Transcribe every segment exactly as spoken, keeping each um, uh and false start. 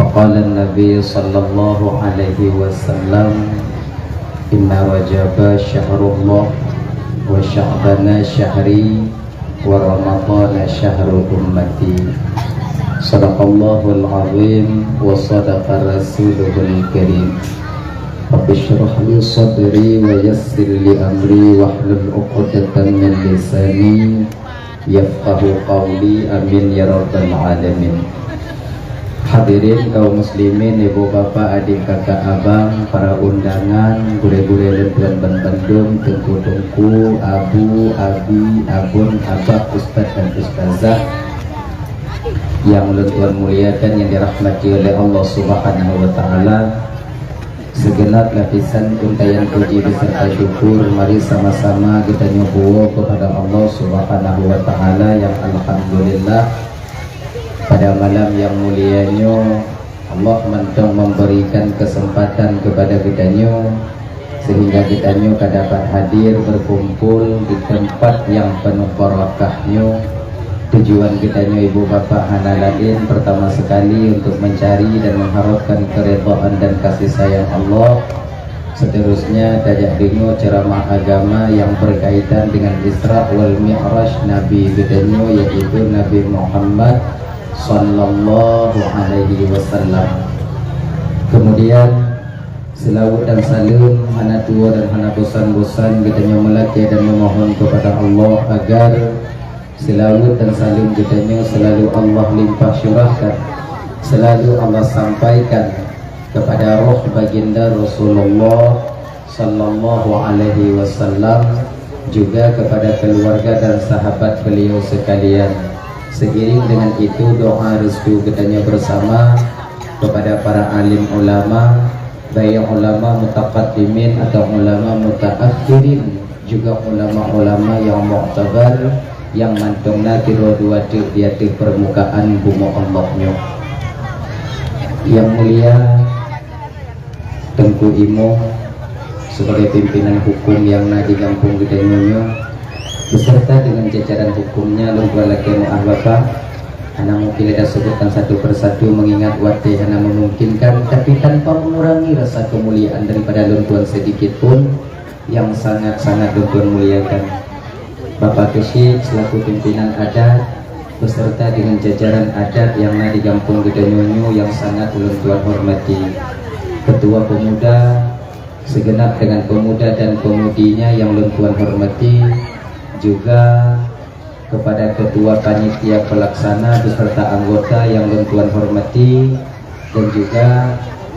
Qala Nabi sallallahu alaihi wasallam, "Inna Rajaba syahrullah, wa Sya'bana syahri, wa Ramadana syahru ummati." Sadaqallahul azim wa sadaqa rasuluhul karim. Rabbi syrah li sadri wa yassir li amri wahlul uqdatan min lisani yafqahu qawli. Amin ya rabbal alamin. Hadirin kaum muslimin, ibu bapak, adik kakak abang, para undangan, gurée-gurée lôn tuan ban bandum, teungku-teungku, abu, abi, abon, abah, ustaz dan ustazah yang lôn tuan muliakan, yang dirahmati oleh Allah Subhanahu wa taala. Segenap lapisan untaian puji beserta syukur mari sama-sama geutanyoe buwoe kepada Allah Subhanahu wa taala yang alhamdulillah pada malam yang mulia nyoe Allah mantong memberikan kesempatan kepada geutanyoe sehingga geutanyoe ka dapat hadir berkumpul di tempat yang penuh barakah nyoe. Tujuan geutanyoe ibu bapak hana laén, pertama sekali untuk mencari dan mengharapkan keridhaan dan kasih sayang Allah. Seterusnya tajak deungoe ceramah agama yang berkaitan dengan Isra wal Mi'raj Nabi geutanyoe, yaitu Nabi Muhammad sallallahu alaihi wasallam. Kemudian selawat dan salam hana tuwoe dan hana bosan-bosan geutanyoe meulakée dan memohon kepada Allah agar selawat dan salam geutanyoe selalu Allah limpah curahkan, selalu Allah sampaikan kepada roh baginda Rasulullah sallallahu alaihi wasallam, juga kepada keluarga dan sahabat beliau sekalian. Seiring dengan itu, doa restu geutanyoe bersama kepada para alim ulama, baik ulama mutaqaddimin atau ulama mutaakhirin, juga ulama-ulama yang muktabar yang mantong na sidroe dua teuk di ateueh permukaan bumoe Allah nyoe. Yang mulia Teungku Imum sebagai pimpinan hukum yang na di gampông geutanyoe nyoe, beserta dengan jajaran hukumnya, lôn tuan lakée meu'ah Bapak. Hana mungkin lé taseubutkan satu persatu, mengingat watée hana memungkinkan, tapi tanpa mengurangi rasa kemuliaan daripada lôn tuan sedikit pun yang sangat-sangat lôn tuan muliakan. Bapak Keuchik selaku pimpinan adat beserta dengan jajaran adat yang na di gampông geutanyoe nyoe yang sangat ulôn tuan hormati. Ketua Pemuda, segenap dengan pemuda dan pemudinya yang lôn tuan hormati, juga kepada Ketua Panitia Pelaksana beserta anggota yang lôn tuan hormati, dan juga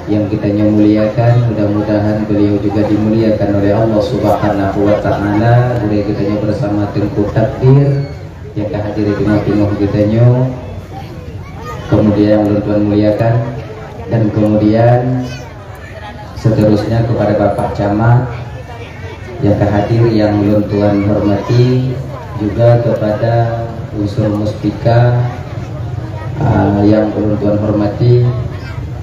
yang geutanyoe muliakan, mudah-mudahan beliau juga dimuliakan oleh Allah Subhanahu wa Ta'ala. Gurée geutanyoe bersama Teungku Takdir yang ka hadir di teungoh-teungoh geutanyoe, kemudian yang lôn tuan muliakan, dan kemudian seterusnya kepada Bapak Camat yang ka hadir yang ulôn tuan hormati, juga kepada unsur muspika, ah, yang ulôn tuan hormati,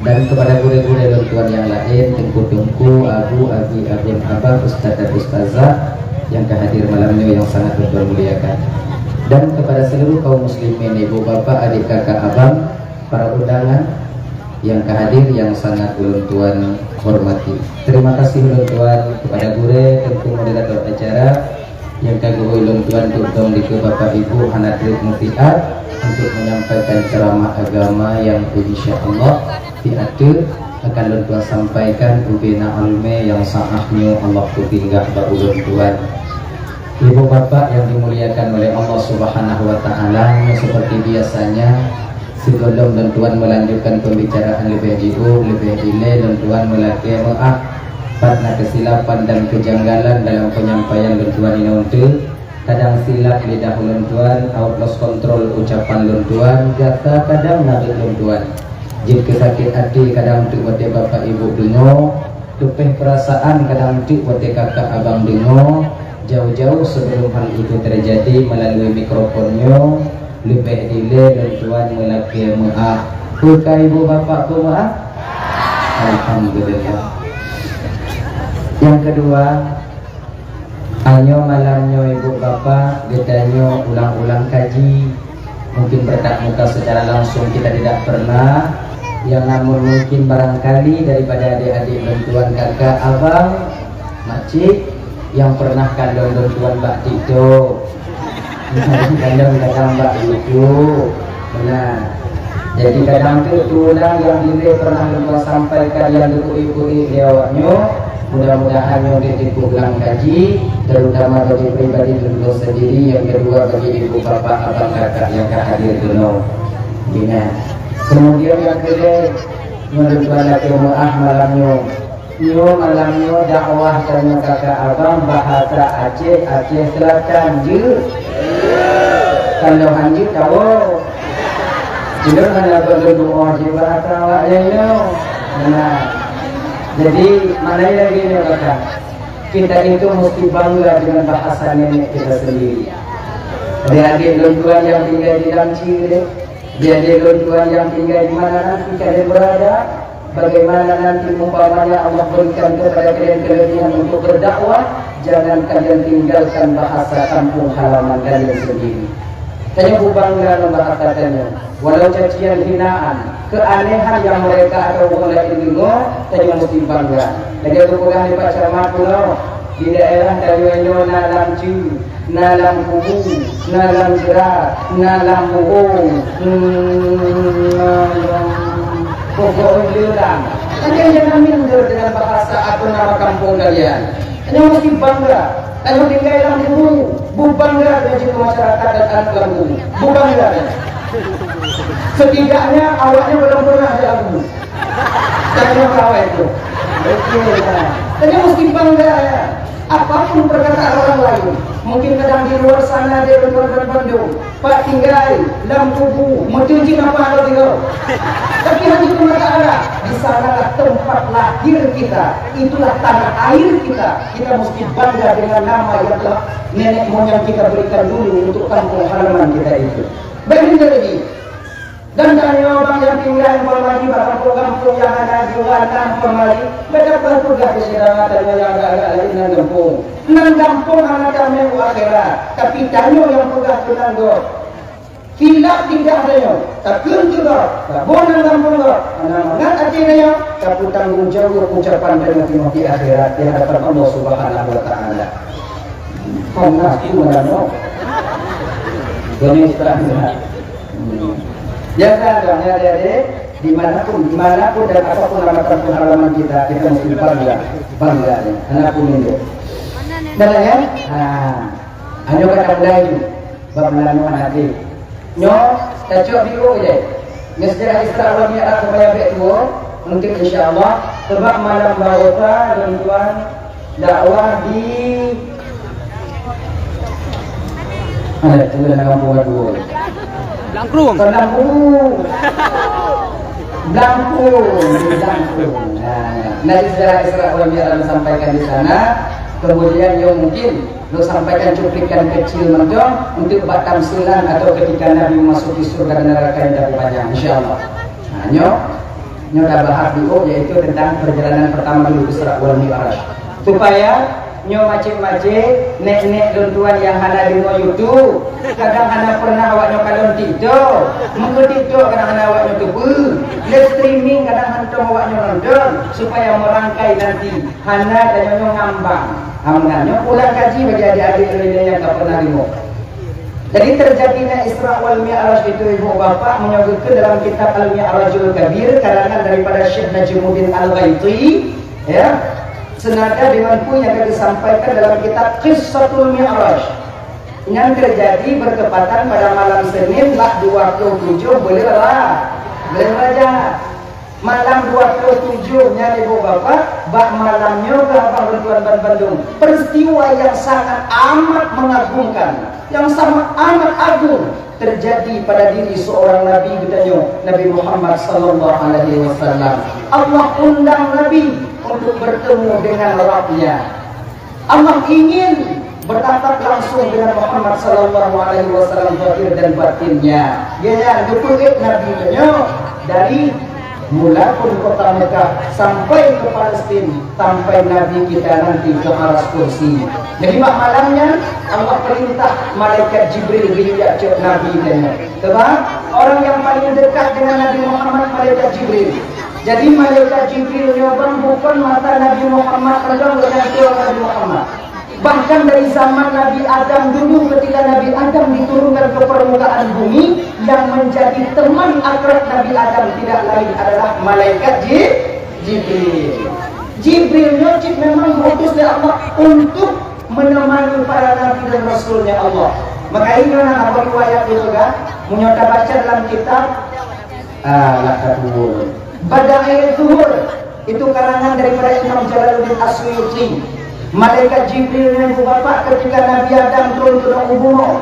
dan kepada gurée-gurée lôn tuan yang laén, teungku-teungku, abu, abi, abon, abah, ustaz dan ustazah yang ka hadir malam nyoe yang sangat lôn tuan muliakan, dan kepada seluruh kaum muslimin, ibu, bapak, adik, kakak, abang, para undangan yang ka hadir yang sangat ulôn tuan hormati. Terima kasih ulôn tuan kepada gurée teungku moderator acara yang ka geuhôi ulôn tuan untuk dong dikeue Bapak Ibu hana treuk mufiat untuk menyampaikan ceramah agama yang insya Allah di ateueh akan lôn tuan sampaikan ubena ilmu yang saah nyoe Allah peusinggah bak ulôn tuan. Ibu bapak yang dimuliakan oleh Allah Subhanahu wa Ta'ala, seperti biasanya, sebelum lôn tuan melanjutkan pembicaraan leubeh jiôh, leubeh ilée lôn tuan meulakée meu'ah pat na kesilapan dan kejanggalan dalam penyampaian lôn tuan inoe teuk. Kadang silap lidah lôn tuan, out lost control ucapan lôn tuan, gata kadang nabeuet lôn tuan. Jeuet keu sakét até kadang teuk watée bapak ibu deungoe, teupeh peurasaan kadang teuk watée kakak abang deungoe, jauh-jauh sebelum hal itu terjadi melalui mikrofon nyoe, leubeh ilée lôn tuan meulakée meu'ah. Peue ka ibu bapak peumeu'ah? Alhamdulillah. Yang kedua, anyoe malam nyoe ibu bapak, geutanyoe ulang-ulang kaji. Mungkin bertatap muka secara langsung kita tidak pernah, Yang namun mungkin barangkali daripada adik-adik lôn tuan, kakak, abang, makcik yang pernah kalon lôn tuan bak TikTok. Kadang-kadang bak YouTube. Nah, jadi kadang tu, tu ulang yang dilée pernah lôn tuan sampaikan yang dikuik-kuik di awak nyoe. Mudah-mudahan nyoe ditipu ulang kaji, terutama bagi pribadi lôn tuan sendiri, yang kedua bagi ibu bapak abang kakak yang ka hadir dunoe. Ingat. Kemudian yang kedua, menurut lôn tuan lagée meu'ah malam nyoe. Nyoe malam nyoe dakwah tanyoe kakak abang bahasa Aceh, Aceh Selatan jeuet. Kalau hanjeuet tawoe. Jeuet hana beudoa jih bahasa awak laén nyoe. Nah. Jadi, mana lagi ni kakak? Kita itu mesti bangga dengan bahasa nenek kita sendiri. Adik-adik lôn tuan yang tinggal di Lamci deh. Jadi lôn tuan yang tinggai di mana nanti kalian berada, bagaimana nanti umpamanya Allah berikan kepada kalian kelebihan untuk berdakwah, jangan kalian tinggalkan bahasa kampung halaman kalian sendiri. Tanyoe bangga ngon bahasa tanyoe, walau cacian, hinaan, keanehan yang mereka atau orang lain deungoe, tanyoe mesti bangga. Lagée geupeugah lé Pak Camat keunoe, di daerah tanyoe nyoe na Lamci, na Lam Kubu, na Lam Jeurat, na Lam Buhong, hmm, na Lam Pokok Leulang. Kalian jangan minder dengan bahasa atau nama kampung kalian. Kalian mesti bangga. Kalian tinggal Lam Kubu, bangga dengan masyarakat dan anak Lam Kubu. Bangga. Setidaknya awaknya belum pernah ada Lam Kubu. Kalian kawai itu. Kalian mesti bangga, ya. Apapun perkataan orang lain, mungkin kadang di luar sana dia berkorban bandung, Pak tinggai Lam Kubu, meuteujin apa kalau tinggal. Tapi hanya itu masalah. Di sanalah tempat lahir kita, itulah tanah air kita. Kita mesti bangga dengan nama yang telah nenek moyang kita berikan dulu untuk kampung halaman kita itu. Baik, ini lagi. Dan tanyoe bang nyang tinggai umpama jih bak gampông-gampông nyang hana jiwoe na umpama jih, beda peugah keu syedara tanyoe nyang agak-agak laén nan gampông. Nan gampông hana tamé u akhirat, tapi tanyoe nyang peugah keu nan gob. Kilab lidah tanyoe, takheun keu gob, saboh nan gampông gob, hana mangat até tanyoe, tapeutanggong jaweueb ucapan tanyoe teungoh di akhirat di hadapan Allah Subhanahu wa Taala. Hana ku meunanoe. Donya istirahat. Biasa dong, ya, adik-adik, dimanapun, dimanapun dan apapun nama kampung halaman kita, kita mesti bangga, bangga, ya. Anakku mindo. Dah lah, ya? Ha. Hanya kata mulai tu. Bab meulalu anak dia. Nyoe, tacok di oh, ya. Nyoe sejarah Isra wal Mi'raj supaya bek tua, untuk insya Allah, sebab malam Baroka, tuan-tuan, dakwah di, ada tu dalam kampung dua. Blangkrung. Blangkrung. Blangkrung. Nah, nah, sejarah Isra wal Mi'raj disampaikan di sana. Kemudian yang mungkin lôn sampaikan cuplikan kecil mantong untuk bak tamsilan atau ketika Nabi memasuki surga dan neraka yang jauh panjang, insya Allah. Nah, nyoe Nyoe tabahas dulu, yaitu tentang perjalanan pertama Nabi Isra wal Mi'raj. Supaya nyoe macet-macet, nek-nek lôn tuan yang hana deungoe YouTube, kadang hana pernah awak nyoe kalon TikTok, meukeue TikTok kadang hana awak nyoe teupeue, live streaming kadang hantom awak nyoe nonton, supaya meurangkai nanti hana tanyoe nyoe ngambang. Amun nyoe ulang kaji bagi adik-adik lôn nyang ka pernah deungoe. Jadi, teujadinya Isra wal Mi'raj itu, ibu bapak, meunyoe geukheun dalam kitab Al-Mi'rajul Kabir, karangan daripada Syekh Najmuddin Al-Ghaiti, ya, senada dengan peue nyang ka disampaikan dalam kitab Qissatul Mi'raj. Nyang teujadi bertepatan pada malam Senin, bak dua puluh tujuh bulan Ra-, bulan Rajab. Malam dua puluh tujuh nyan, ibu bapak, bak malam nyoe keuh abang lôn tuan ban bandum, peristiwa yang sangat amat mengagumkan, yang sangat amat agung terjadi pada diri seorang nabi geutanyoe, Nabi Muhammad sallallahu alaihi wasallam. Allah undang Nabi untuk bertemu dengan Rabbnya. Allah ingin bertatap langsung dengan Muhammad sallallahu alaihi wasallam zahir dan batinnya. Dia yang geupeugét Nabi nyoe dari mula pun kota Mekah sampai ke Palestin, sampai Nabi kita nanti ke aras kursi. Jadi, bak malam nyan, Allah perintah malaikat Jibril geuyue jak cok Nabi nyoe. Sebab Orang yang paling dekat dengan Nabi Muhammad, malaikat Jibril. Jadi, malaikat Jibril nyoe bang bukon mata Nabi Muhammad, padahai gobnyan tuha Nabi Muhammad. Bahkan dari zaman Nabi Adam dulu, ketika Nabi Adam diturunkan ke permukaan bumi, yang menjadi teman akrab Nabi Adam tidak lain adalah malaikat Ji-, Jibril. Jibril nyoe cit memang diutus lé Allah untuk menemani para nabi dan rasulnya Allah. Maka ingat na riwayat itu kan, meunyoe tabaca dalam kitab, ah, lah kata Badai Zuhur, itu karangan daripada Imam Jalaluddin As-Suyuti. Malaikat Jibril nyoe, Bapak, ketika Nabi Adam turun keunoe u bumoe,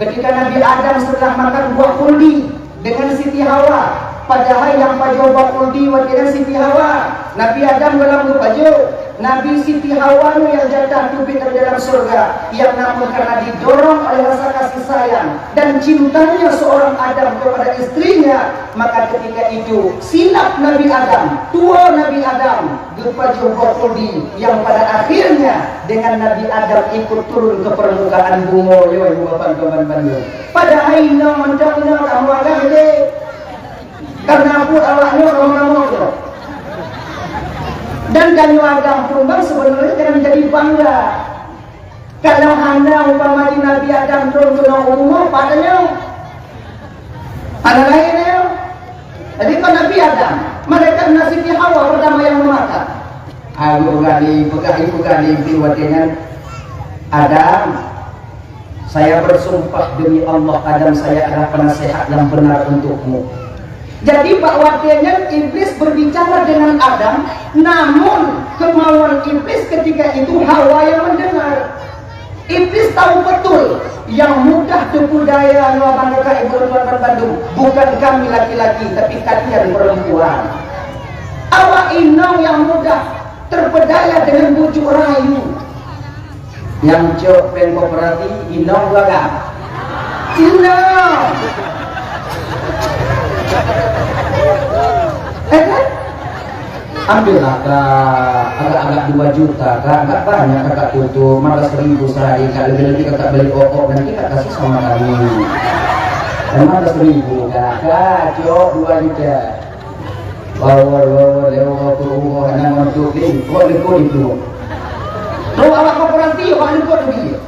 ketika Nabi Adam setelah makan buah khuldi dengan Siti Hawa, padahai nyang pajoh buah khuldi watée nyan Siti Hawa. Nabi Adam gohlom geupajoh. Nabi Siti Hawa nyoe nyang jatah teubiet dari dalam syurga, nyang namun karena didorong oleh rasa kasih sayang dan cintanya seorang Adam kepada istrinya, maka ketika itu silap Nabi Adam, tuwoe Nabi Adam, geupajoh buah khuldi nyang pada akhirnya dengan Nabi Adam ikut turun ke permukaan bumoe, yo, ibu bapak, teman-teman. Padahai inoe mantong inoe kamoe agam lé. Karena buet awak nyoe kamoe-kamoe keudroe. Dan tanyoe agam pun bang sebenarnya jangan jadi bangga. Kalau hana umpama di Nabi Adam turun keunoe u bumoe, pat tanyoe? Hana laén nyoe. Jadi kon Nabi Adam, malaikat na Siti Hawa pertama yang memakan. Abu Ghani, peugah Ibu Ghani di watée nyan, Adam, saya bersumpah demi Allah, Adam, saya adalah penasehat yang benar untukmu. Jadi bak watée nyan Iblis berbicara dengan Adam, namun kemauan Iblis ketika itu Hawa yang mendengar. Iblis tahu betul yang mudah tipu daya nyoe bang kakak ibu teman-teman bandum, bukan kami laki-laki tapi kalian perempuan. Awak inong yang mudah terpedaya dengan bujuk rayu. Nyang cok péng koperasi inong dua gram. Inong. Eh kan? Ambillah, Kak, agak-agak dua juta, Kak, agak banyak Kakak tutup, lima belas ribu sehari, Kak, lebih-lebih Kakak beli okok, nanti Kak kasih sama kami. Lima belas ribu, Kak, Kak, cok dua juta. Bawa, bawa, lewat ke rumah, anak mantu, eh, kok lekor itu? Lo awak koperasi, awak lekor tu dia.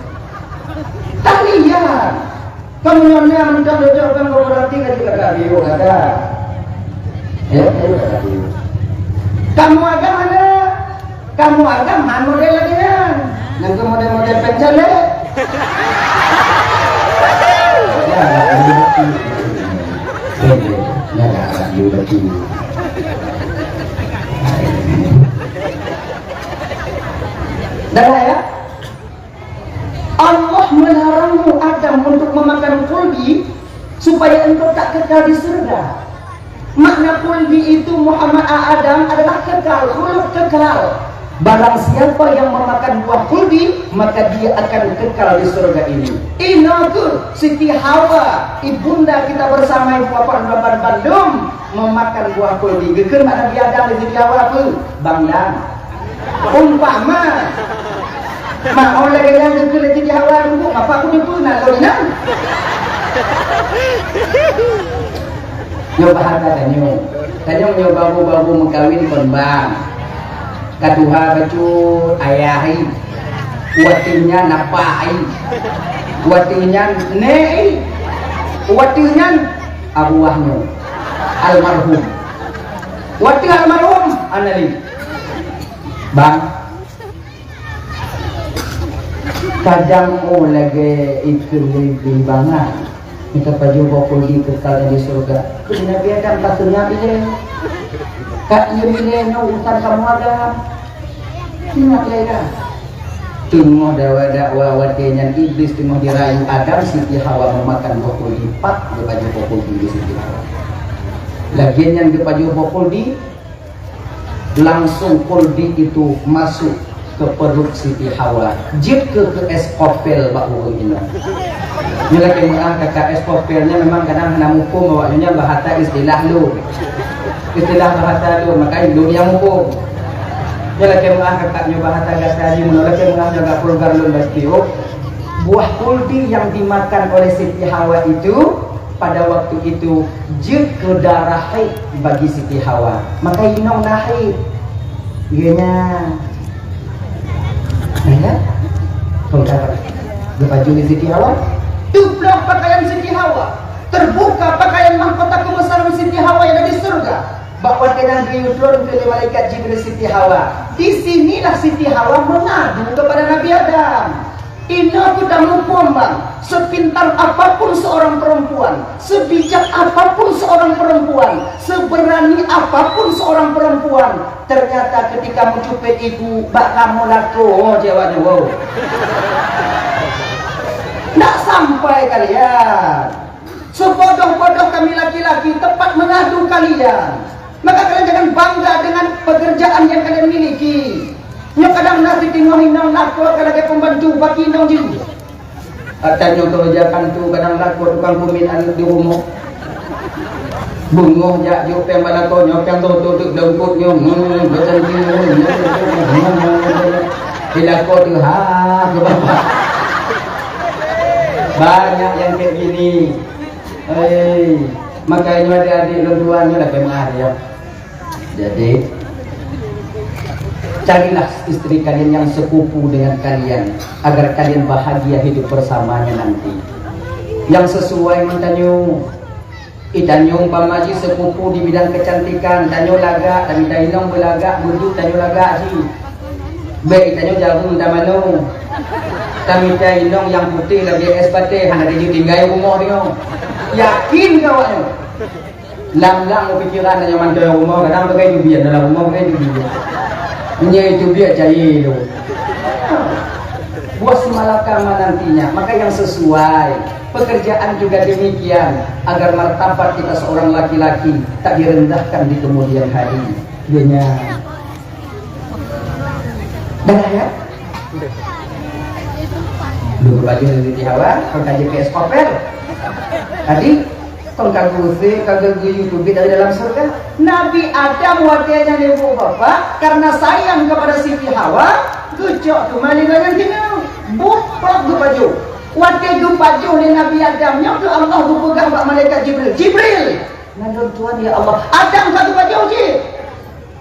Tak lihat. Kamu nyonya mentang dojok kan koperasi ka juga tak biu kata. Ya, itu kata biu. Kamu agam mana? Kamu agam han model lagi kan? Yang ke model-model pencale. Ya, ya, ya. Ya, ya, ya, ya, ya. Dah lah ya? Allah melarangmu, Adam, untuk memakan kuldi supaya engkau tak kekal di surga. Makna kuldi itu, Muhammad A. Adam, adalah kekal, khulud kekal. Barang siapa yang memakan buah kuldi, maka dia akan kekal di surga ini. Inoe kheueh Siti Hawa, ibunda kita bersama ibu bapa dan bandum, memakan buah kuldi. Geukheun bak Nabi Adam lé Siti Hawa peue? Bang Dam. Umpama, ma, oh lagée nyan geukheun lé Siti Hawa dulu, apa aku debu nak lôn nyan? Nyoe bahasa tanyoe. Tanyoe nyoe babu-babu meukawen kon bang. Ka tuha bacut ayah ai. Watée nyan apa ai. Watée nyan nek ai. Watée nyan abuah nyoe. Almarhum. Watée almarhum, Anali. Bang, kadang oh lagée ikheun lé bangai. Mita pajoh boh kuldi kekal di syurga. Keu Nabi Adam ka seungab ilée. Ka iem ilée nyoe urusan kamoe agam. Seungab ilée ka. Teungoh dakwa-dakwa watée nyan Iblis teungoh dirayu Adam, Siti Hawa meumakan boh kuldi, pat geupajoh boh kuldi di Siti Hawa. Lagée nyan geupajoh boh kuldi, langsung kuldi itu masuk ke perut Siti Hawa. Jeuet keu, keu es kopel bak ureuëng inong. Nyoe lakée meuah kakak, es kopel nyan memang kadang hana muphom awak nyoe, nyan bahasa istilah lôn. Istilah bahasa lôn, makanya lôn nyang muphom. Nyoe lakée meuah kakak, nyoe bahasa gata jih, meunoe lakée meuah nyoe gak program lôn bacut. Buah kuldi yang dimakan oleh Siti Hawa itu Pada waktu itu jeuet keu darah haid bagi Siti Hawa. Maka inong na haid. Geuhnyan. Ya kan? Peugah baju Siti Hawa. Teubloe pakaian Siti Hawa. Terbuka pakaian mahkota kebesaran Siti Hawa yang ada di surga. Bak watée nyan geuyue tron keu lé malaikat Jibril Siti Hawa. Di sinilah Siti Hawa mengadu kepada Nabi Adam. Inoe keuh tamuphom bang, sepintar apapun seorang perempuan, sebijak apapun seorang perempuan, seberani apapun seorang perempuan, ternyata ketika meucupet ibu bak kamoe lakoe, oh, jawab nyoe, wow. Nak sampai kalian. Sebodoh-bodoh kami laki-laki tempat mengadu kalian. Maka kalian jangan bangga dengan pekerjaan yang kalian miliki. Nyoe kadang na sitingoh inong lakoe ka lagée pembantu bak inong jih. Ata nyoe keureja kantu kadang lakoe tukang kumin aneuk di rumoh. Beungoh jak jok péng bak lakoe nyoe péng toh toh teuk daun kot nyoe. Hmm, macam tu. Di lakoe tu ha, ke bapak. Banyak yang kayak gini. Hei, makanya adik-adik lôn tuan nyoe lagée meuah ya. Jadi, carilah istri kalian yang sekufu dengan kalian agar kalian bahagia hidup bersamanya nanti. Yang sesuai ngon tanyoe. Ih, tanyoe umpama jih sekufu di bidang kecantikan, tanyoe lagak, tamita inong beulagak, beuduek tanyoe lagak jih. Bék tanyoe jareueng tamanoe. Tamita inong nyang putéh lagée és batée, hana jijeuet tinggai rumoh nyoe. Yakin keu awaknyoe. Lam-lam pikiran nyang mantong rumoh, kadang pakai jubian dalam rumoh, pakai jubian. Nyoe jubian cair tu. Buah si malakama nantinya, maka yang sesuai. Pekerjaan juga demikian, agar martabat kita seorang laki-laki tak direndahkan di kemudian hari. Dunia. Dah ya? Dulu baju dari Tihawa, kon ka J P S Kopel. Tadi, kon ka gusé, ka geuyue teubiet dari dalam surga. Nabi Adam watée nyan ibu bapak, karena sayang kepada Siti Hawa, geucok teuma lé gobnyan sinan. Buet prok geupajoh. Watée geupajoh lé Nabi Adam, nyoe keuh Allah geupeugah bak malaikat Jibril, "Jibril!" "Nan lôn tuan, ya Allah." "Adam ka geupajoh cit?"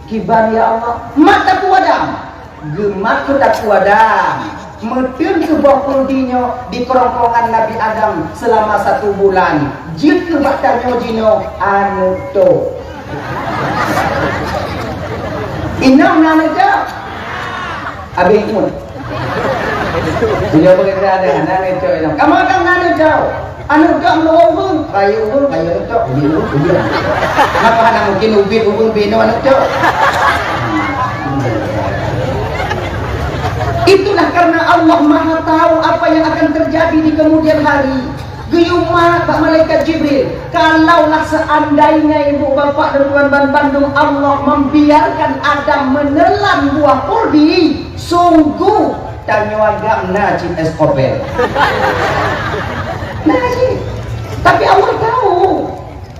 "Kiban, ya Allah?" "Mat takue Adam." Geumat keu takue Adam. Meuteun keu boh khuldi nyoe di keurongkongan Nabi Adam seulama satu bulan. Jeuet keu bak tanyoe jinoe aneuk tok. Inong na aneuk tok? Abéh ngon. Punya pekerja ada, na aneuk tok inong. Kamoe kan na aneuk tok. Aneuk tok meuleuwoe ureueng, rayeuk ureueng, rayeuk aneuk tok, ubit ureueng, ubit aneuk tok. Kenapa hana mungkin ubit ureueng binoe aneuk tok? Itulah karena Allah Maha tahu apa yang akan terjadi di kemudian hari. Geuyue mat bak malaikat Jibril, "Kalaulah seandainya ibu bapak dan tuan ban bandum Allah membiarkan Adam menelan buah khuldi, sungguh tanyoe agam na cit es kopel." Na cit. Tapi Allah tahu.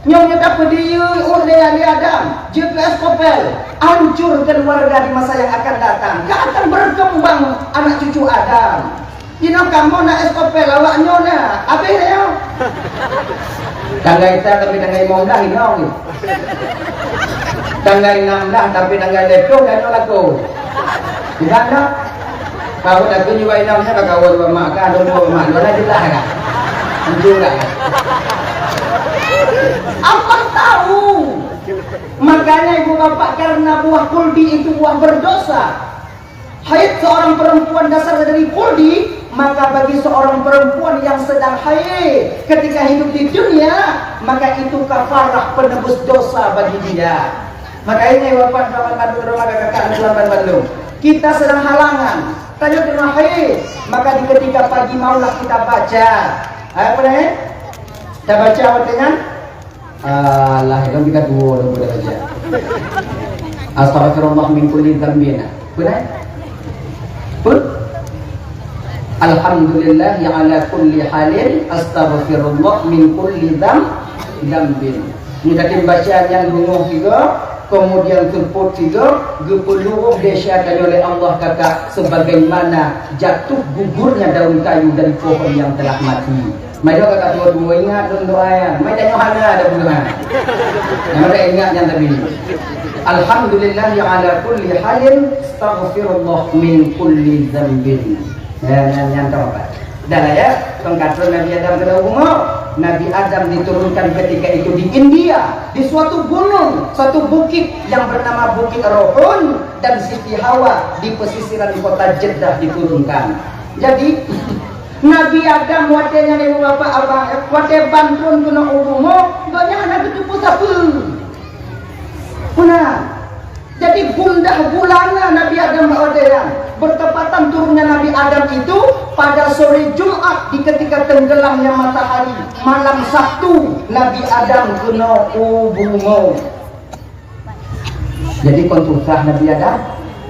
Nyoe nyang tapeudiyeu ueh lé, lé Adam, jeuet keu es kopel, hancur keluarga di masa yang akan datang. Ka akan berkembang anak cucu Adam. Jinoe kamoe na es kopel, awak nyoe na. Abéh nyoe. Tanggai sa tapi tanggai lima belas inong. Tanggai enam belas tapi tanggai lhèe ploh dan nyoe lakoe. Di mana? Kau dah tunjuk inong saya bak kawan bak mak ka, dong bak mak. Dua jelas kan? Tunjuk dah. Allah tahu. Makanya ibu bapak, karena buah kuldi itu buah berdosa. Haid seorang perempuan dasar dari kuldi, maka bagi seorang perempuan yang sedang haid ketika hidup di dunia, maka itu kafarah penebus dosa bagi dia. Makanya bapak, tuan, bandum, rumah kakak, tuan, bandum. Kita sedang halangan, tanya kena haid, maka di ketika pagi maulah kita baca. Apa nih? Kita baca waktu kan? Alah, ilong kita dua dong pada baca. Astaghfirullah min kulli dzambin. Benar? Pun? Alhamdulillah ya ala kulli halin, astaghfirullah min kulli dzam-, dzambin. Ni tadi baca yang bungoh tiga, Kemudian seupôt sigoe geupeuluruh desya tanyoe lé Allah kakak, sebagaimana jatuh gugurnya daun kayu dari pohon yang telah mati. Meudoa kakak tua-tua ingat lôn doa nyan. Mai tanyoe hana ada peue. Nyang ada ingat nyan tadi. Alhamdulillah yang ala kulli halin, astaghfirullah min kulli dzambin. Ya, nyan, nyan tahu apa? Dah lah ya, pengkatrôn Nabi Adam keunoe u bumoe. Nabi Adam diturunkan ketika itu di India, di suatu gunung, suatu bukit yang bernama Bukit Rohun, dan Siti Hawa di pesisiran kota Jeddah diturunkan. Jadi, Nabi Adam watée nyan, ibu bapak abang, ya, watée ban trôn keunoe u bumoe, gobnyan hana geuteupeue sapeue. Peue na? Jadi gundah gulana Nabi Adam bak watée nyan, bertepatan turunnya Nabi Adam itu pada sore Jumat di ketika tenggelamnya matahari, malam Sabtu Nabi Adam keunoe u bumoe. Jadi kon susah Nabi Adam,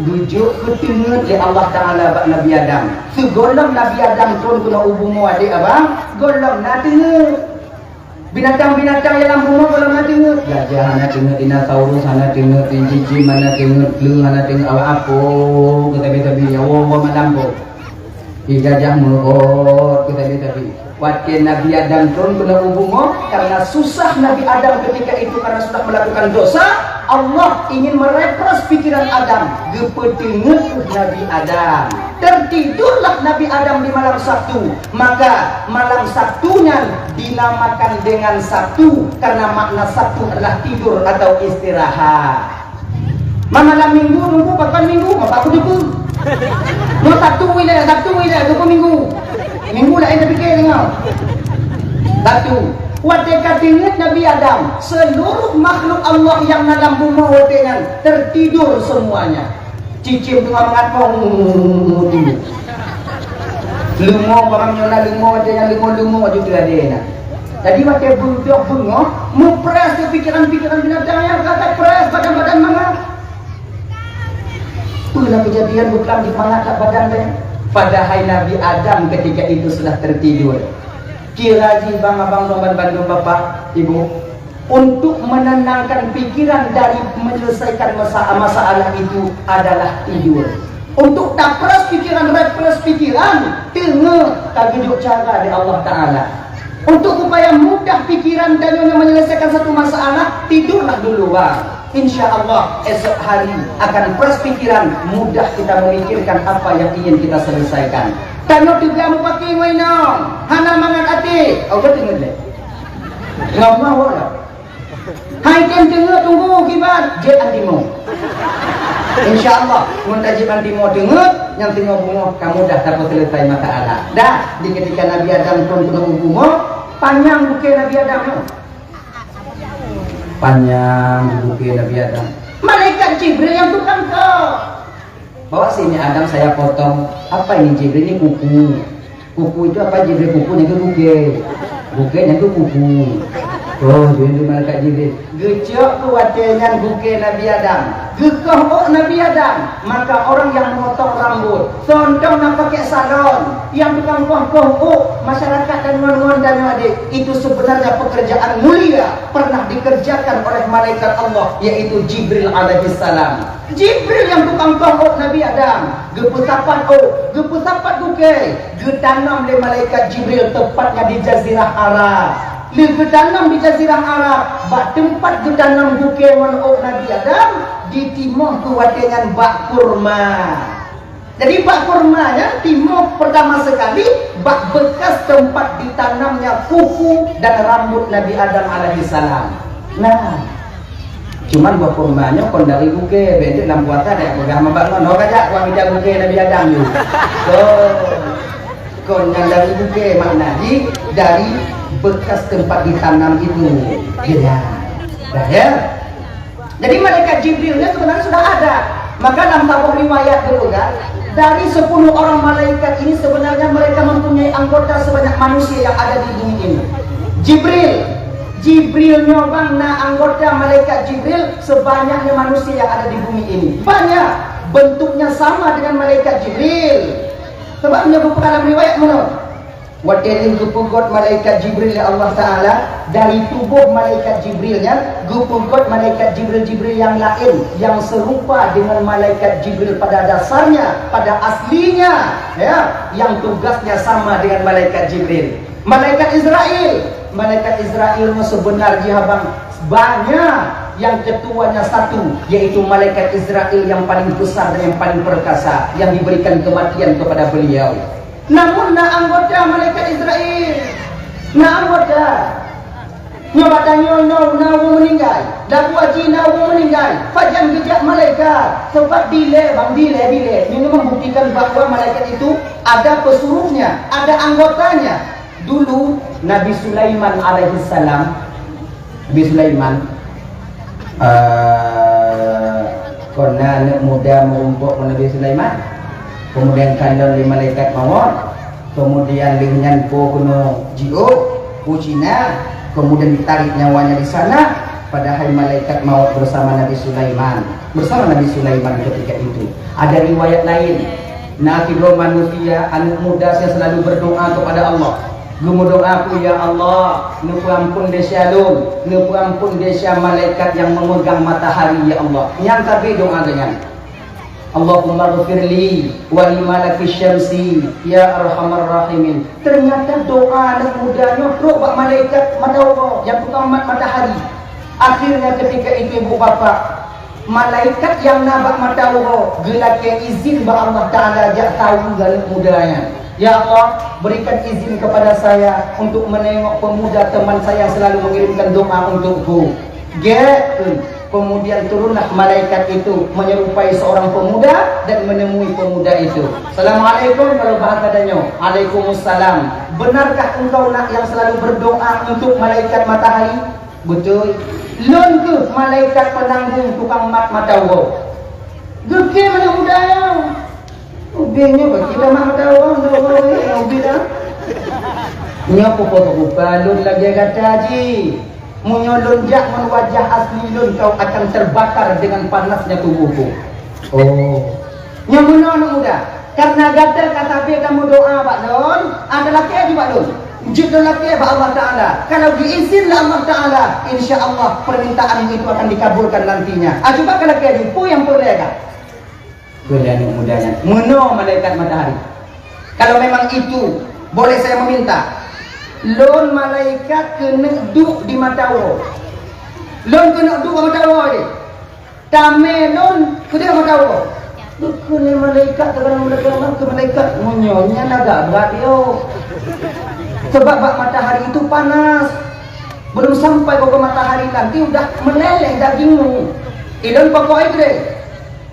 geujok keu teungeut lé Allah Taala bak Nabi Adam. Sigohlom Nabi Adam trôn keunoe u bumoe, adék abang, gohlom na teungeut. Binatang-binatang nyang lam bumoe gohlom na teungeut. Gajah hana teungeut, dinosaurus hana teungeut, cicém hana teungeut, kleu hana teungeut, awak apo, keutabi-tabi, nyawa woe malam po. Di gajah meuot, keutabi-tabi. Watée Nabi Adam trôn keunoe u bumoe, karena susah Nabi Adam ketika itu karena sudah melakukan dosa, Allah ingin merefresh pikiran Adam, geupeuteungeut Nabi Adam. Tertidurlah Nabi Adam di malam Sabtu. Maka malam Sabtu nyan dinamakan dengan Sabtu karena makna Sabtu adalah tidur atau istirahat. Ma malam Minggu nunggu pakon Minggu, ma pakon Minggu. Nyoe Sabtu ilée, Sabtu ilée, keupeue Minggu. Minggu laén tapike deungoe. Sabtu. Watée ka teungeut Nabi Adam, seluruh makhluk Allah nyang na lam bumoe watée nyan tertidur semuanya. Cicém teungoh mangat po, leumo, barang nyoe na leumo, ada nyang leumo-leumo aju teuh adé na. Jadi watée beudôh beungoh, meupreh pikiran-pikiran binatang nyang ka preh badan-badan mangat. Peue na keujadian beuklam jimangat lam badan teuh? Padahai Nabi Adam ketika itu sudah tertidur. Kira jih bang abang lôn ban bandum bapak, ibu, untuk menenangkan pikiran dari menyelesaikan masa-, masalah itu adalah tidur. Untuk tapres pikiran, refresh pikiran, teungeut ka geujok cara di Allah Taala. Untuk supaya mudah pikiran dan menyelesaikan satu masalah, tidurlah dulu, bang. Insya Allah, esok hari akan fresh pikiran, mudah kita memikirkan apa yang ingin kita selesaikan. Tanyoe teuga mupaki ngon inong, hana mangat até. Oh, betul ngon lé. Ngon mah wala. Hai tem teungeut tunggu kiban, jép antimo. Insya Allah, mun tajép antimo teungeut, nyang teungoh bungoh ka mudah tapeuselesai masalah. Dah, di ketika Nabi Adam turun keunoe u bumoe, panyang bukée Nabi Adam nyoe. Panyang bukée Nabi Adam. Malaikat Jibril nyang tukang kok. Bawa sini Adam, saya potong. Apa ini Jibril? Ini kuku. Kuku itu apa Jibril? Kuku nyang keu bukée. Bukée nyang keu kuku. Oh, jadi malaikat Jibril. Geucok keu watée nyan bukée Nabi Adam. Geukoh ôk Nabi Adam. Maka orang yang memotong rambut, sondong na pakai salon, yang tukang koh-koh ôk, masyarakat dan ngon-ngon dan adik, itu sebenarnya pekerjaan mulia pernah dikerjakan oleh malaikat Allah, yaitu Jibril alaihissalam. Jibril yang tukang koh ôk Nabi Adam, geupeusapat ôk, geupeusapat bukée, geutanam lé malaikat Jibril, tepatnya di Jazirah Arab. Lé geutanam di Jazirah Arab, bak teumpat geutanam bukée ngon ôk Nabi Adam, ditimoh keu watée nyan bak kurma. Jadi bak kurma nyan timoh pertama sekali bak bekas tempat ditanamnya kuku dan rambut Nabi Adam alaihissalam. Nah, cuman buah kurma nyoe kon dari bukée, bék lam puasa dak peugah meubangon, ho kajak kuah mita bukée Nabi Adam nyoe. Oh, kon nyang dari bukée, makna jih dari bekas tempat ditanam itu. Ya. Dah ya. Jadi malaikat Jibril ni sebenarnya sudah ada. Maka dalam saboh riwayat dulu kan, dari sepuluh orang malaikat ini sebenarnya mereka mempunyai anggota sebanyak manusia yang ada di bumi ini. Jibril, Jibril nyoe bang na anggota malaikat Jibril sebanyaknya manusia yang ada di bumi ini. Banyak, bentuknya sama dengan malaikat Jibril. Sebab nyoe bukan dalam riwayat menurut. Watée lheueh geupeugét malaikat Jibril lé Allah Taala, dari tuboh malaikat Jibril nyan geupeugét malaikat Jibril-Jibril nyang laén nyang seurupa deungon malaikat Jibril pada dasarnya, pada aslinya, ya, nyang tugasnya sama dengan malaikat Jibril. Malaikat Izrail, malaikat Izrail nyoe seubeuna jih abang banyak, nyang keutuanya satu, yaitu malaikat Izrail nyang paling besar dan nyang paling perkasa, nyang diberikan kematian kepada beliau. Namun na anggota malaikat Izrail. Na anggota. Nyoe bak tanyoe na, na ureuëng meuninggai. Lagu haji na ureuëng meuninggai. Pajan geujak malaikat. Sebab dilée bang, dilée, dilée. Ini membuktikan bahwa malaikat itu ada pesuruhnya, ada anggotanya. Dulu Nabi Sulaiman alaihissalam, Nabi Sulaiman, eh, kon na aneuëk muda meurumpok ngon Nabi Sulaiman, kemudian kalon lé malaikat mawöt, kemudian lheueh nyan po keunoe jiôh, po Cina, kemudian ditarik nyawanya di sana, padahai malaikat mawöt bersama Nabi Sulaiman. Bersama Nabi Sulaiman ketika itu. Ada riwayat lain, na sidroe manusia, aneuëk muda yang selalu berdoa kepada Allah. Geumeudoa keu, "Ya Allah, neupeuampon desya lôn, neupeuampon desya malaikat nyang memegang matahari, ya Allah." Nyang sabe doa geuhnyan. "Allahumma ghfirli wa li malaki syamsi, ya arhamar rahimin." Ternyata doa aneuëk muda nyoe trok bak malaikat mata uroe nyang tukang mat matahari. Akhirnya ketika itu, ibu bapak, malaikat nyang na bak mata uroe geulakée izin bak Allah Taala jak tahu aneuëk muda nyan. "Ya Allah, berikan izin kepada saya untuk menengok pemuda teman saya yang selalu mengirimkan doa untukku." Gét, kemudian turunlah malaikat itu menyerupai seorang pemuda dan menemui pemuda itu. "Assalamualaikum," kalau bahasa tanyoe. "Waalaikumsalam. Benarkah engkau nak yang selalu berdoa untuk malaikat matahari?" "Beutôi." "Lôn kheueh malaikat peunanggong tukang mat mata uroe." Geukheun aneuëk muda nyan. Ubé nyoe bagi dah mat mata uroe, dah uroe, dah ubé dah. Nyoe peue-peue rupa lôn lagée gata jih. Meunyoe lôn jak ngon wajah asli lôn, kau akan terbakar dengan panasnya tubuhku. Oh. Nyoe meunoe aneuëk muda. Karena gata ka sabe tameudoa bak lôn, ah, talakée aju bak lôn. Jeuet lôn lakée bak Allah Taala. Kalau geuizin lé Allah Taala, insya Allah permintaan itu akan dikabulkan nantinya. Ah, cuba kalakée aju, peue nyang peureulée ka? Kheun lé aneuëk muda nyan, "Meunoe malaikat matahari. Kalau memang itu, boleh saya meminta. Lôn malaikat keuneuk duek di mata uroe. Lôn keuneuk duek di mata uroe deh. Tamé lôn keudeh mata uroe." Geukheun lé malaikat, teuka malaikat, keu malaikat, "Meunyoe nyan agak brat yoh. Sebab bak matahari itu panas. Belum sampai keu matahari nanti udah meleleh dagingmu. Ilôn pokok itu deh."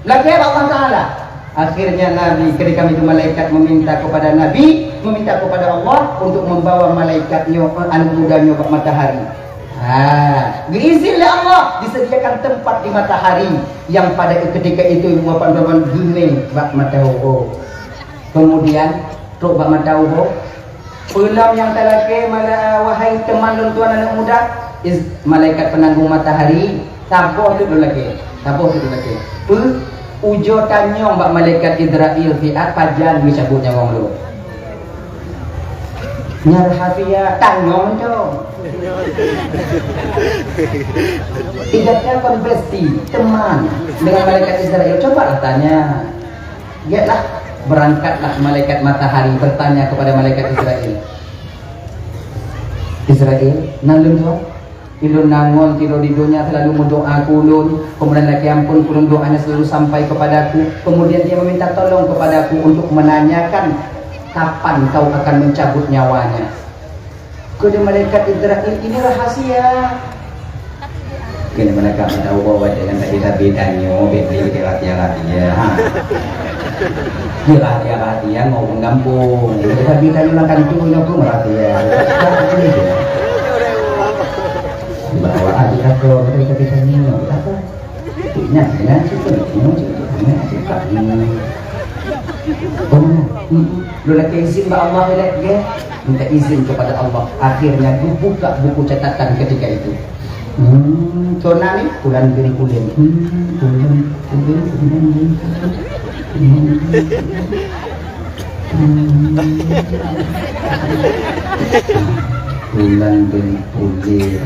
Lakée bak Allah Taala. Akhirnya Nabi, ketika itu malaikat meminta kepada Nabi, meminta kepada Allah untuk membawa malaikat nyoe, aneuëk muda nyoe bak matahari. Ha, geuizin lé Allah disediakan tempat di matahari yang pada ketika itu ibu bapak teman geumé bak mata uroe. Kemudian trok bak mata uroe, "Peue lom nyang talakée, mala-, wahai teman lôn tuan aneuëk muda?" Iz-, malaikat peunanggong matahari, "Saboh teuk lôn lakée, saboh teuk lôn lakée." "Peue?" "Ujoe tanyong bak malaikat Izrail siat pajan geucabut nyawa lôn." "Nyan rahasia." "Tanyong cok." Tiga kon besti, teman dengan malaikat Izrail. Cobalah tanya. Lihatlah, berangkatlah malaikat matahari bertanya kepada malaikat Izrail. "Izrail, nan lôn tuan? Ilôn na ngon tiroe di donya selalu meudoa keu ulôn, kemudian lakée amphon keu ulôn, doanya selalu sampai kepadaku. Kemudian dia meminta tolong kepadaku untuk menanyakan kapan kau akan mencabut nyawanya." Kheun lé malaikat Izrail, "Ini rahasia." Kheun lé malaikat mata uroe, "Watée nyan tabi-tabi tanyoe, bèk lé rahasia-rahasia, ha. Rahasia-rahasia ngon ureuëng gampông. Tabi-tabi tanyoe lam kantô nyoe pun rahasia." Bahwa ada kata, tabi-tabi tanyoe, apa? Nyan, nyan, situ, nyan, situ, nyan, situ. Hmm. Oh, hmm. Lôn lakée izin bak Allah, ya, ya. Minta izin kepada Allah. Akhirnya dibuka buku catatan ketika itu. Hmm, zona ni, bulan bin kulen. Hmm, bulan, bulan, bulan, bulan. Hmm. Bulan bin Pulir.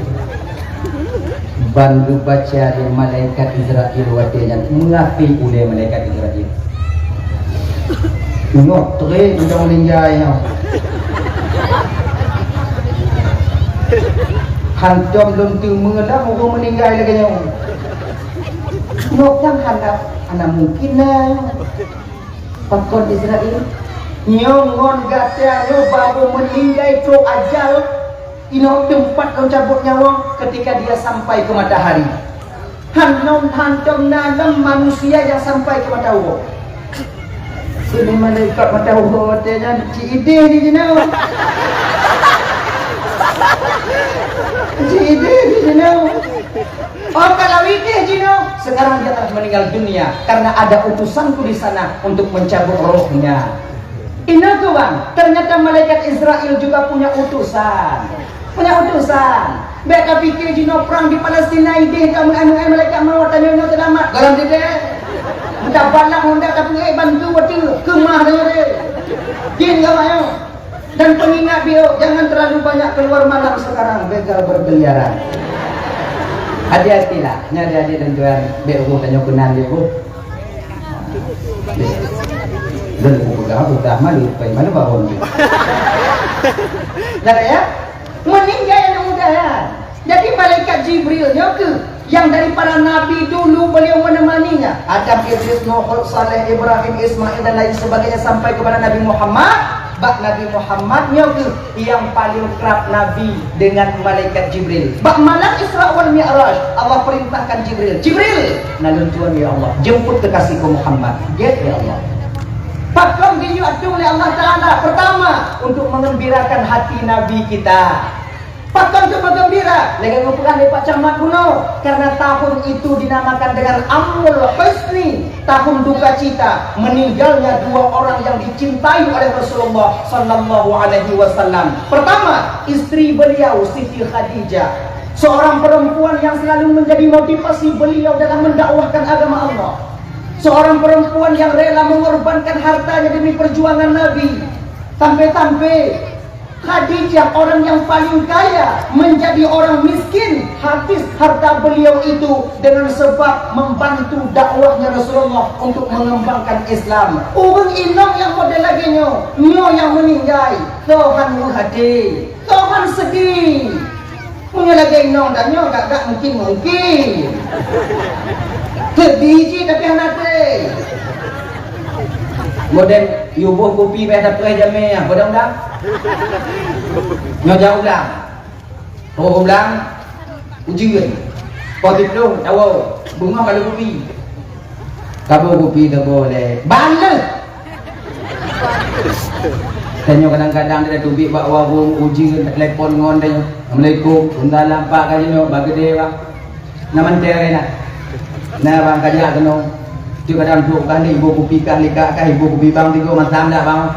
Ban geubaca lé malaikat Israel watée nyan, meuaté ulée malaikat Israel. Nyoe tré udang meuninggai nyoe. Hantom lôn teumé lam ureuëng meuninggai lagée nyoe. Nyoe kan hana, hana mungkin na. Pakon Israel? Nyoe ngon gata nyoe baru meuninggai trok ajal, inoe teumpat lôn cabot nyawa ketika dia sampai ke matahari. Hantom, hantom na lom manusia nyang sampai keu mata uroe. Keuneuk malaikat mata uroe watée nyan ci idéh di jinoe. Ci idéh di jinoe. Oh, kalau idéh jinoe, sekarang dia telah meninggal dunia karena ada utusanku di sana untuk mencabut rohnya. Inoe keuh bang, ternyata malaikat Israel juga punya utusan. Punya utusan. Bék tapike jinoe prang di Palestina idéh ka meu'ai-meu'ai malaikat maut, tanyoe nyoe seulamat. Gohlom teuntèe. Meuta balang honda tapeue bantu watèe keumah tanyoe deh. Jin ka mayoe. Dan pengingat biôk, jangan terlalu banyak keluar malam sekarang, begal berkeliaran. Hati-hatilah, nyan adik-adik dan tuan, bék uroe tanyoe keunan deh, Bu. Dan buku pegang aku dah malu, pai mana bawon tu. Dah ya? Meninggai anak muda ya. Jadi malaikat Jibril nyoe keuh yang dari para nabi dulu beliau menemaninya. Adam, Idris, Nuh, Hud, Saleh, Ibrahim, Ismail dan lain sebagainya sampai kepada Nabi Muhammad. Bak Nabi Muhammad nyoe keuh yang paling kerap Nabi dengan malaikat Jibril. Bak malam Isra wal Mi'raj, Allah perintahkan Jibril, "Jibril, na lôn tuan ya Allah, jemput kekasihku Muhammad." "Gét ya Allah." Pakon geuyue atong lé Allah Taala? Pertama, untuk mengembirakan hati Nabi kita. Pakon keu meugembira? Lagèe geupeugah lé Pak Camat bunoe, karena tahun itu dinamakan dengan Amul Huzni, tahun duka cita, meninggalnya dua orang yang dicintai oleh Rasulullah sallallahu alaihi wasallam. Pertama, istri beliau Siti Khadijah, seorang perempuan yang selalu menjadi motivasi beliau dalam mendakwahkan agama Allah. Seorang perempuan yang rela mengorbankan hartanya demi perjuangan Nabi. Sampai-sampai Khadijah, orang yang paling kaya, menjadi orang miskin. Habis harta beliau itu dengan sebab membantu dakwahnya Rasulullah untuk mengembangkan Islam. Ureueng inong nyang model lagèe nyoe, nyoe nyang meuninggai. Tuhan meuhadé, Tuhan sedih. Meunyoe lagèe inong dan nyoe gak-gak mungkin-mungkin. Sedih cit tapi hana tré. Model yue boh kupi bèk tapreh jamé nyan, boh dang-dang. Nyoe jak ulang. Boh ulang, ujeuen. Poh siplôh, tawoe. Beungoh ka lheueh kupi. Ka boh kupi, ka boh lé. Baleuh! Tanyoe kadang-kadang dia teubiet bak warong, ujeuen, telepon ngon dia. "Assalamualaikum." "Waalaikumsalam, Pak." Ka jinoe, bak keudè, Pak. Na mantong na. Na bang kajak keunoe. Tu kadang trok kah ibu kupi kah likak kah ibu kupi bang tigo macam dak bang.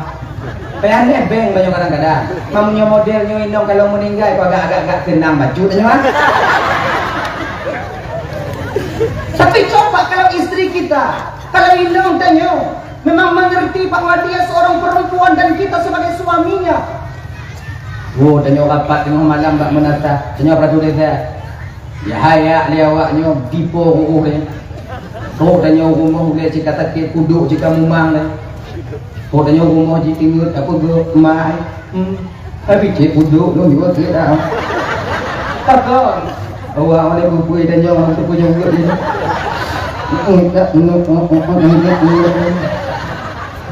Payah neh beng banyak kadang-kadang. Meunyoe model nyoe inong kalau meninggai kau agak-agak keunang bacut nyoe. Tapi coba kalau istri kita, kalau inong tanyoe memang mengerti bahwa dia seorang perempuan dan kita sebagai suaminya. Oh, tanyoe rapat tengah malam bak meunasah. Tanyoe peraturan saya. Ya hai yak lé awak nyoe dipo ruuh lé. Trok tanyoe rumoh ulèe cit ka sakét, pudok cit ka mumang lé. Trok tanyoe rumoh cit ingat apa geuh mai. Hmm. Tapi cit pudok lôn juga cit dah. Takon. Awak mana bubui tanyoe untuk punya urut ni.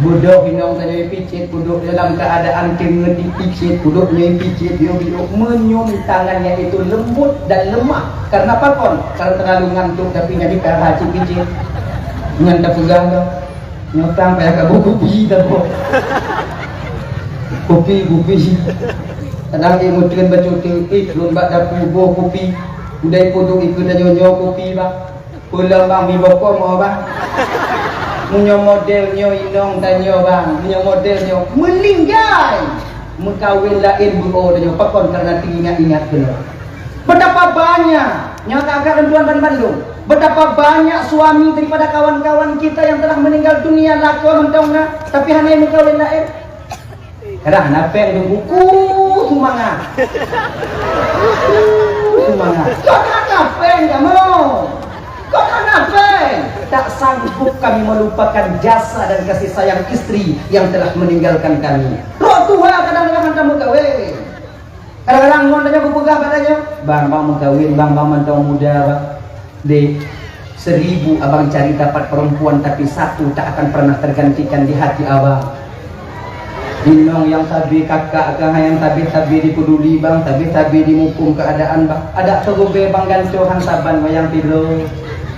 Budok inong tanyoe picit, pudok dalam keadaan teungeut dipicit, pudok nyoe picit, yuk, yuk, meunyoe tangannya itu lembut dan lemah. Karena pakon? Karena terlalu ngantuk, tapi nyadi ka hana cit picit. Nyan tapeugah dah. Nyoe tang payah ka boh kupi dah boh. Kupi, kupi. Kadang dia meuteun bacut teuh, "Ih, lôn bak dapu boh kupi." Udah pudok ikut tanyoe nyoe kupi, bah. Peulom bang, mi bokong oh bang. Meunyoe model nyoe inong tanyoe bang, meunyoe model nyoe meuninggai, meukawen laén beuo tanyoe pakon karena teuingat-ingat keunoe. Betapa banyak, nyoe ka agak tuan dan bandum, betapa banyak suami daripada kawan-kawan kita yang telah meninggal dunia lakoe mantong na, tapi hana meukawen laén. Kadang hana péng dong buku sumbangan. Sumbangan. Kok hana péng kamoe? Kok hana péng? Tak sanggup kami melupakan jasa dan kasih sayang istri yang telah meninggalkan kami. Rot tuha kadang-kadang hantom meukawén. Kadang-kadang ngon tanyoe kupeugah bak tanyoe, "Bang, bang meukawén, bang, bang mantong muda, bang." Dek, seribu abang cari dapat perempuan, tapi satu tak akan pernah tergantikan di hati abang. Inong nyang sabe kakak keuh, nyang sabe-sabe dipeduli bang, sabe-sabe dimuphom keuadaan bang. Adak teugube bang gantoe han saban wayang sidroe.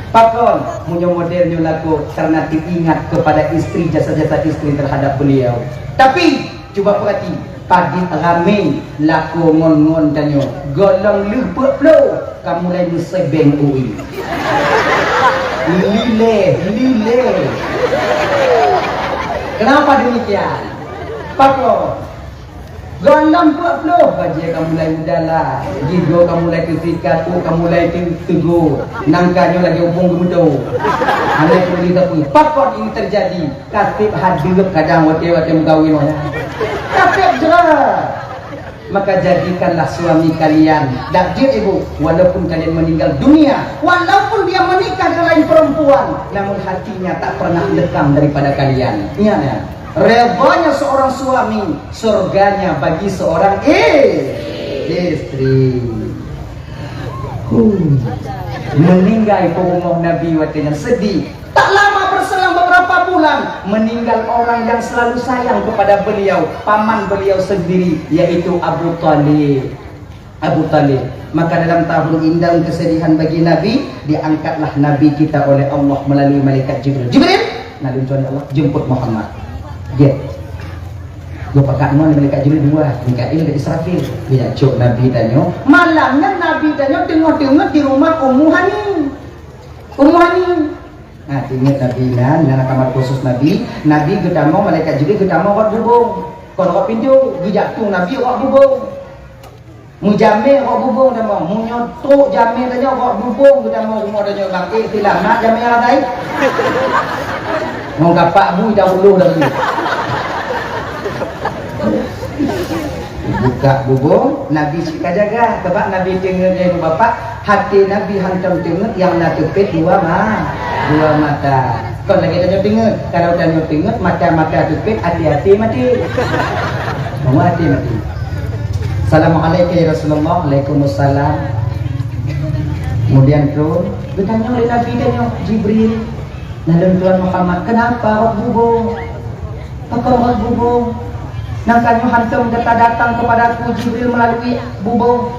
Pakon, meunyoe model nyoe lakoe, karena teuingat kepada istri, jasa-jasa istri terhadap beliau. Tapi, cuba peurati, padit ramé lakoe ngon-ngon tanyoe. Gohlom lheueh peuet ploh, ka mulai meusebeng ui. Lileh, lileh. Kenapa demikian? Pakon? Gohlom peuet ploh, bajée ka mulai meudalah, gigoe ka mulai teusikat, ôk ka mulai teu-, teugô, nangka nyoe lagée ubong geumeudo. Hana peureulee sapeue. Pakon ini terjadi? Kaseb hadeueb kadang watée-watée meukawen nyan. Kaseb jeuet. Maka jadikanlah suami kalian, dak jeuet ibu, walaupun kalian meninggal dunia, walaupun dia menikah dengan lain perempuan, namun hatinya tak pernah lekang daripada kalian. Ingat ya, redanya seorang suami, surganya bagi seorang i-, istri. Huh. Meninggai peurumoh Nabi watée nyan sedih. Tak lama berselang beberapa bulan, meninggal orang yang selalu sayang kepada beliau, paman beliau sendiri, yaitu Abu Thalib. Abu Thalib. Maka dalam tahun indah kesedihan bagi Nabi, diangkatlah Nabi kita oleh Allah melalui malaikat Jibril. "Jibril, na lôn tuan Allah, jemput Muhammad." Jeuet. Geupakat ngon malaikat Jibril dua, Mikail dan Israfil. Geujak cok Nabi tanyoe. Malam nyan Nabi tanyoe teungoh teungeut di rumah Ummu Hani. Ummu Hani. Nah, teungeut Nabi nan, nan kamar khusus Nabi. Nabi geutamong, malaikat Jibril geutamong rot bubông. Kon rot pintoe, geujak tueng Nabi rot bubông. Meujamé rot bubông tamong. Meunyoe trok jamé tanyoe rot bubông geutamong rumoh tanyoe bang. Eh, selamat jamé hana sai. Ngon kapak bui dah uloh dah bui. Buka bubông, Nabi cit ka jaga. Sabab Nabi teungeut nyan bapak, até Nabi hantom teungeut nyang na teupet dua ma-, dua mata. Kon lagée tanyoe teungeut. Kalau tanyoe teungeut, mata-mata teupet, até-até maté. Semua até maté. "Assalamualaikum ya Rasulullah." "Waalaikumsalam." Kemudian turun, geutanyong lé Nabi tanyoe, "Jibril, na lôn tuan Muhammad, kenapa rot bubông?" Pakon rot bubông. Nangka nyoe hantom gata datang kepadaku Jibril melalui bubông.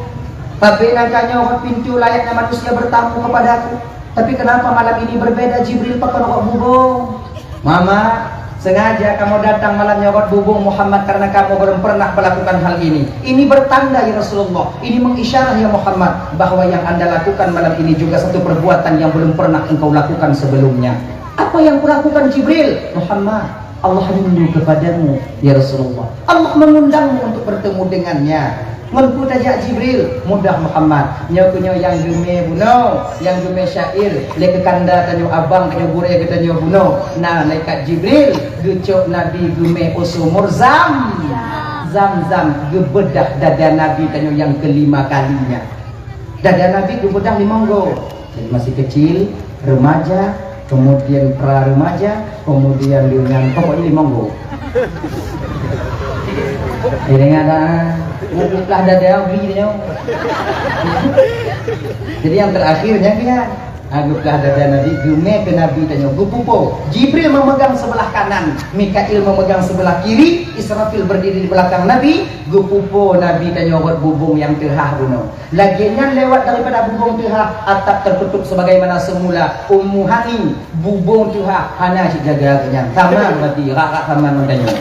Tapi nangka nyoe rot pintoe layaknya manusia bertamu kepadaku. Tapi kenapa malam ini berbeda Jibril pakon rot bubông? Mama, sengaja kamu datang malam nyoe rot bubông Muhammad karena kamu belum pernah melakukan hal ini. Ini bertanda ya Rasulullah. Ini mengisyarah ya Muhammad bahwa yang anda lakukan malam ini juga satu perbuatan yang belum pernah engkau lakukan sebelumnya. Apa yang kulakukan Jibril? Muhammad, Allah rindu kepadamu, ya Rasulullah. Allah mengundangmu untuk bertemu dengannya. Ngon peue tajak Jibril? Mudah Muhammad. Nyoe keuh nyoe nyang geumé bunoe, nyang geumé syair, lé keu kanda tanyoe abang, tanyoe gurée geutanyoe bunoe. Na malaikat Jibril geucok Nabi geumé u sumur Zam-, Zam-Zam, geubeudah dada Nabi tanyoe nyang keulima kalinya. Dada Nabi geubeudah limong goe. Jadi masih kecil, remaja, kemudian pra remaja, kemudian dengan pokoknya limong goe. Jadi ada, ah, geuplah dada beli dia. Jadi yang terakhirnya dia, ah, geuplah dada Nabi, geumé keu Nabi tanyoe, geupupo. Jibril memegang sebelah kanan, Mikail memegang sebelah kiri, Israfil berdiri di belakang Nabi, geupupo Nabi tanyoe rot bubông nyang teuhah bunoe. Lagée nyan lewat daripada bubông teuhah, atap tertutup sebagaimana semula. Ummu Hani, bubông teuhah, hana cit jaga nyan. Sama berarti, rak-rak sama ngon tanyoe.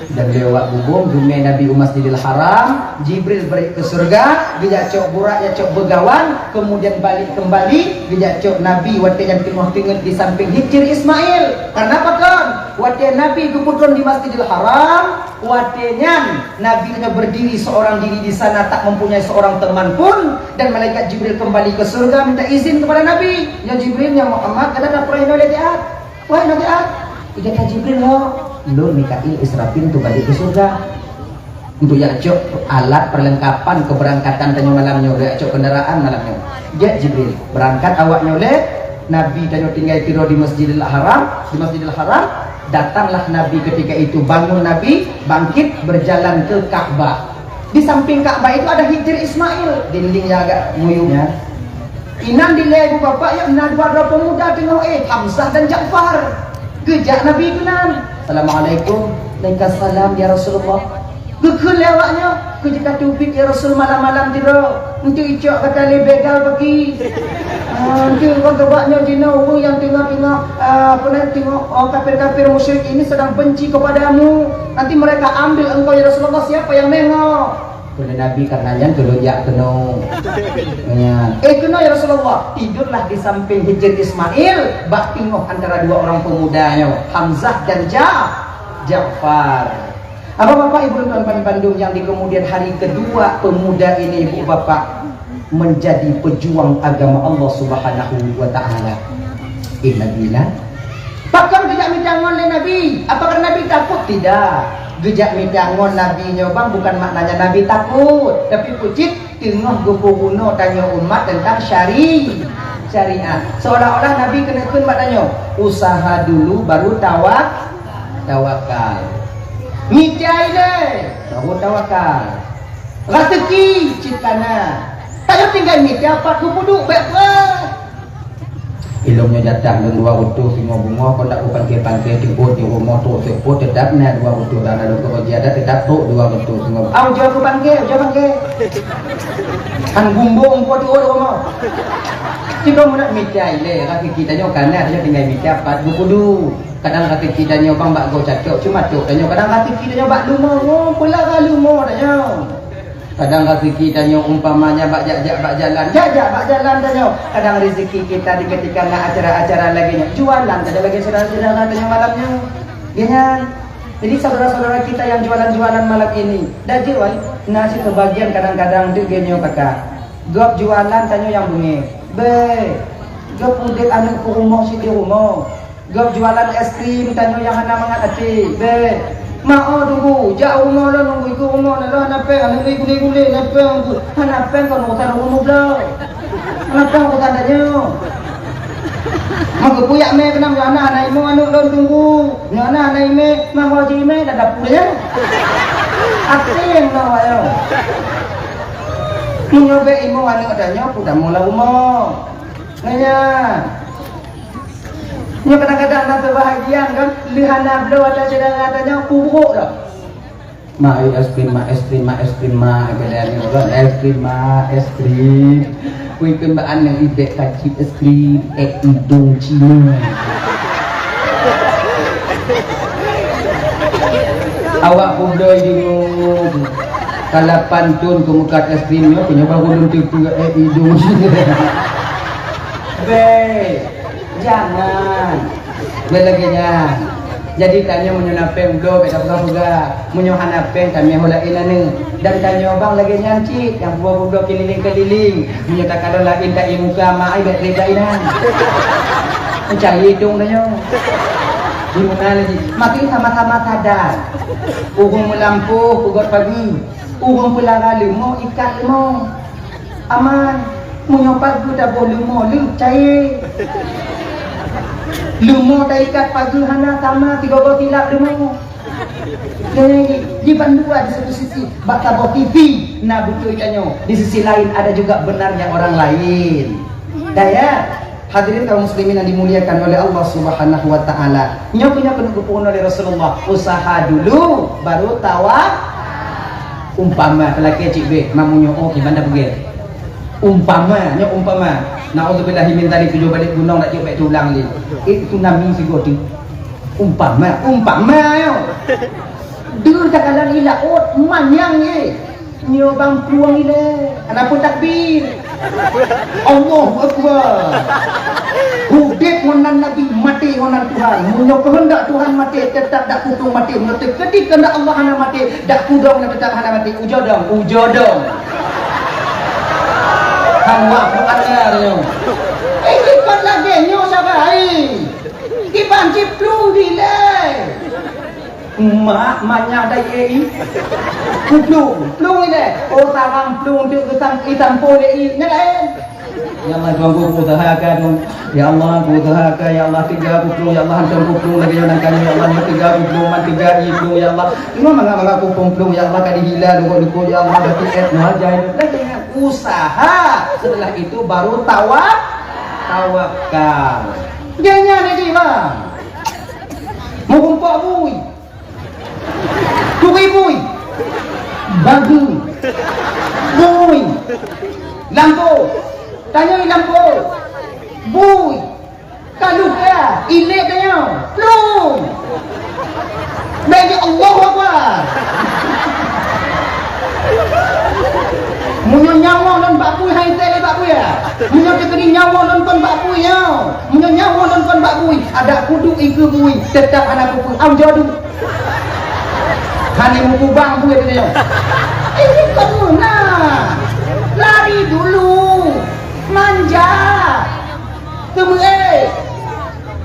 Dan lewat bubông, geumé Nabi u Masjidil Haram, Jibril bri keu syeuruga, geujak cok Burak, jak cok beugawan, kemudian balik kembali, geujak cok Nabi watée nyan teungoh teungeut di samping Hijr Ismail. Karena apa kon? Watée Nabi geupeutron di Masjidil Haram, watée nyan, Nabi hanya berdiri seorang diri di sana, tak mempunyai seorang teman pun, dan malaikat Jibril kembali ke surga minta izin kepada Nabi. "Ya Jibril, ya Muhammad, gata na peureunoe lé siat? Peureunoe siat?" Gata Jibril ho, lôn Mikail Israfil tu balik di syurga. Untuk jak cok alat perlengkapan keberangkatan tanyoe malam nyoe, jak cok kendaraan malam nyoe. Jak Jibril, berangkat awak nyoe lé, Nabi tanyoe tinggai tiroe di Masjidil Haram, di Masjidil Haram, datanglah Nabi ketika itu, bangun Nabi, bangkit, berjalan ke Ka'bah. Di samping Ka'bah itu ada Hijr Ismail, dinding yang agak muyup nyan. Inan dilée ibu bapak, ya, na dua droe pemuda teungoh, eh, Hamzah dan Ja'far. Geujak Nabi keunan. "Assalamualaikum." "Waalaikumsalam, ya Rasulullah." Geukheun lé awak nyoe, "Keu jih ka teubiet, ya Rasul, malam-malam tiroe. Eunteuk icok gata lé begal pagi. Ah, eunteuk kon geuba nyoe jinoe ureueng nyang teungoh-teungoh, ah, apa namanya, teungoh, oh, kafir-kafir musyrik ini sedang benci kepadamu. Nanti mereka ambil engkau, ya Rasulullah, siapa yang nengok?" Kheun lé Nabi, "Karena nyan keu lôn jak keunoe." Nyan. "Eh, keunoe, ya Rasulullah." Tidurlah di samping Hijr Ismail, bak teungoh antara dua orang pemuda nyoe, Hamzah dan Ja-, Ja'far. Apa Bapak Ibu dan Tuan bandum yang di kemudian hari kedua pemuda ini, Ibu Bapak, menjadi pejuang agama Allah Subhanahu wa Ta'ala? Eh, Nabi lah. Pakon geujak mita ngon lé Nabi? Apakah Nabi takut? Tidak. Geujak mita ngon Nabi nyoe bang, bukan maknanya Nabi takut, tapi pucit teungoh geupeurunoe tanyoe umat tentang syari-, syariat. Seolah-olah Nabi keuneuk kheun bak tanyoe, "Usaha dulu baru tawa-, tawakal. Mita ilée baru tawakal. Raseuki cit ka na. Tanyoe tinggai mita pat geupeuduek bék preh." Ilôn nyoe jatah lôn dua reutôh singoh beungoh, kon dak kupangke-pangke, teuôt di rumoh trok seupôt, teutap na dua reutôh, dan lôn keureuja adat teutap trok dua reutôh singoh beungoh. Ah, ujoe kupangke, ujoe pangke. An gumbong po teuôt rumoh. Cit kon meunan mita ilée, raseuki tanyoe ka na, tanyoe tinggai mita pat geupeuduek. Kadang raseuki tanyoe bang bak goe catok, cuma tok tanyoe. Kadang raseuki tanyoe bak leumo, oh, peulara leumo tanyoe. Kadang raseuki tanyoe umpamanya bak jak-jak bak jalan, jak-jak bak jalan tanyoe. Kadang rezeki kita di ketika na acara-acara lagée nyoe, jualan saja lagée syedara-syedara tanyoe malam nyoe. Nyan. Jadi saudara-saudara kita yang jualan-jualan malam ini, dak jeuet wai, na cit keubagian kadang-kadang deuek geuh nyoe kakak. Gob jualan tanyoe nyang beungéh. Bék. Gob udeb aneuëk peurumoh sideh rumoh. Gob jualan es krim, tanyoe nyang hana mangat até. Bék. Mak, oh, tunggu. Jak rumoh lôn nunggu, ikot rumoh lôn, hana péng, nunggu gulé-gulé, hana péng, hana péng kon urusan rumoh bloe. Hana péng urusan tanyoe. Mak, geupeuyak mé keunong, nyoe hana, hana imoe aneuëk lôn tunggu. Nyoe hana, hana imé, mak, ho jimé, dah dapur nyan. Até nyang na awak nyoe. Meunyoe bék imoe aneuëk tanyoe, peue tamong lam rumoh. Nyan. Nyoe kadang-kadang na seubahagian kan, lheueh hana bloe ata syedara tanyoe, pubruek dah. "Ma, es krim, ma, es krim, ma, es krim, ma," kata nyoe kan, "es krim, ma, es krim." Kui keumbaan nyang ibek kacip es krim, ék idong Cina. Awak peubloe deungoe. Ka lapan thon kumeukat es krim nyoe, keu nyoe baru lôn teupeue ék idong Cina. Bék. Jangan. Bék lagée nyan. Jadi tanyoe meunyoe na péng bloe bék tapeugah-peugah. Meunyoe hana péng tamé ho laén aneuëk. Dan tanyoe bang lagée nyan cit nyang peubloe-peubloe keulileng-keulileng. Meunyoe takalon laén ta ié muka mak ai bék lé inan. Mencari idong tanyoe. Di mana lagi? Makin sama-sama sadar. Ureuëng meulampôh peugöt pagi. Ureuëng peulara leumo ikat leumo. Aman, meunyoe pageue taboh leumo leuh cayée. Leumo taikat pageue hana sama sigoe-goe silap leumo. Jadi, di bandua di satu sisi, bak saboh sisi na beutôi tanyoe, di sisi lain ada juga benarnya orang lain. Daya, hadirin kaum muslimin yang dimuliakan oleh Allah Subhanahu wa Ta'ala. Nyoe keuh nyoe keuneuk geupeurunoe lé Rasulullah, usaha dulu baru tawa-, Umpama, peulakée cit bék, mamu nyoe oh, kiban dah peugét. Umpama, nyoe umpama. Naudzubillahi min dzalik, tujoh balek gunong dak jok bék tulang lé. Eh, tsunami sigoe teuk. Umpama, umpama nyoe. Deuh takalon i laôt manyang ye. Nyoe bang puang ilée. Kenapa takbir? Allahu Akbar. Udeb ngon nan Nabi, maté ngon nan Tuhan. Meunyoe keuheundak Tuhan maté, teutap dak kudong maté. Meunyoe teukeudi keuheundak Allah hana maté, dak kudong na teutap hana maté. Ujoe dong, ujoe dong. Han wah Quran nyoe. Eh, ikot lagée nyoe sagai. Kiban cit plueng dilée. Mak, manyang dai, eh, i. Kuplueng, plueng ilèe. Oh, sarang plueng teuk geusam-, isampôh lé i. Nyan laén. Ya Allah, Tuhanku, kuusahakan. Ya Allah, kuusahakan. Ya Allah, teuga kuplueng. Ya Allah, hantom kuplueng lagèe nyoe nangka nyoe. Ya Allah, nyoe teuga kuplueng, man teuga i plueng. Ya Allah, nyoe mangat-mangat kuplueng-plueng. Ya Allah, ka dihila lukot-lukot. Ya Allah, bati èt nyoe aja. Dah ingat, usaha. Setelah itu baru tawa-, tawakal. Dia nyan lagi, bang. Meugumpok bui. Turi bui. Bagu. Bui. Lampôh. Tanyoe lampôh. Bui. Ka lheueh ka. Ilèe tanyoe. Plueng. Bèk di Allahu Akbar. Meunyoe nyawa lôn bak bui, hai teuh lé bak bui, ya. Meunyoe teukeudi nyawa lôn kon bak bui, ya. Meunyoe nyawa lôn kon bak bui, adak kuduek ikeue bui, teutap hana kupeue. Am jodoh. Hana mukubang buet nyoe. Ini kon meunan. Lari dulu. Manja. Teumeu'ék.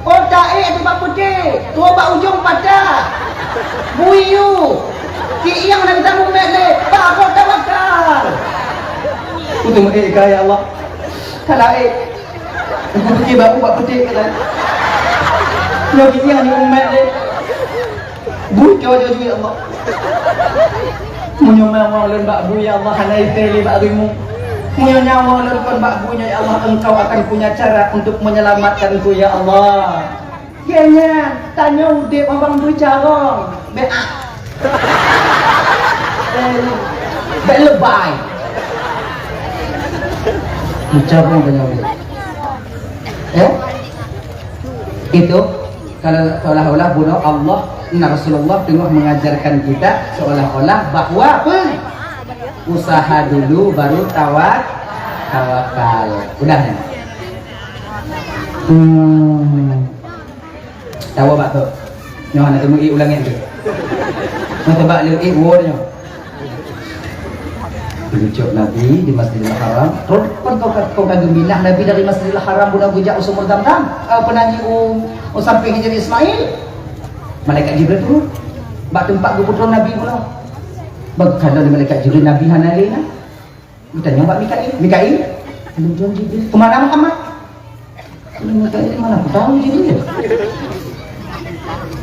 Ota ék tu bak peuté. Tua bak ujong patah. Buyu. Ki iang na geutanggong mèt lé. Bak kota bakal. Ku teumeu'ék ka, ya Allah. Ka laén. Ku pike bak u bak peuté ka laén. Nyoe ki iang ni umat lé. Bui keu wajoe jih, ya Allah. Meunyoe nyawa lôn bak bui, ya Allah, hana itée lé bak rimueng. Meunyoe nyawa lôn kon bak bui nyoe, ya Allah, Engkau akan punya cara untuk menyelamatkanku, ya Allah. Keu nyan, tanyoe udeb babah beucarông. Bèk ah. Eh, bèk leubèh. Beucarông tanyoe udeb. Eh? Itu kalau seolah-olah bunoe Allah, na Rasulullah teungoh mengajarkan kita seolah-olah bahwa apa? Usaha dulu baru tawa-, tawakal. Udah ya? Hmm. Tawa bak tu. Nyoe hana teumeu'ék ulang nyan tu. Nyoe teuba lé ék woe nyoe. Geujok Nabi di Masjidil Haram. Rot, kon kau ka, kau ka geuminah Nabi dari Masjidil Haram bunoe geujak u Sumur Zamzam? Kau pernah nyi u, u sampéng Hajar Ismail? Malaikat Jibril turun. Bak teumpat geupeutron Nabi bunoe. Bak keunan di malaikat Jibril, Nabi hana lé na. Geutanyong bak Mikail, "Mikail, lôn tuan Jibril, keu mana Muhammad?" Kata Mikail, "Mana aku tahu Jibril?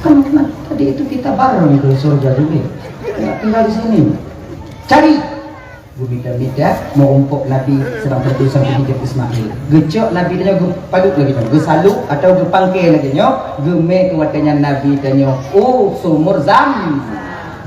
Kan tadi itu kita bareng ke surga Jibril. Nggak tinggal di sini. Cari." Geumita-mita, meurumpok Nabi sedang teudong sampéng Hajar Ismail. Geucok Nabi tanyoe geupadub lagèe nyoe, geusalok atau geupangke lagèe nyoe, geumé keu watèe nyan Nabi tanyoe, "Oh, Sumur Zam-,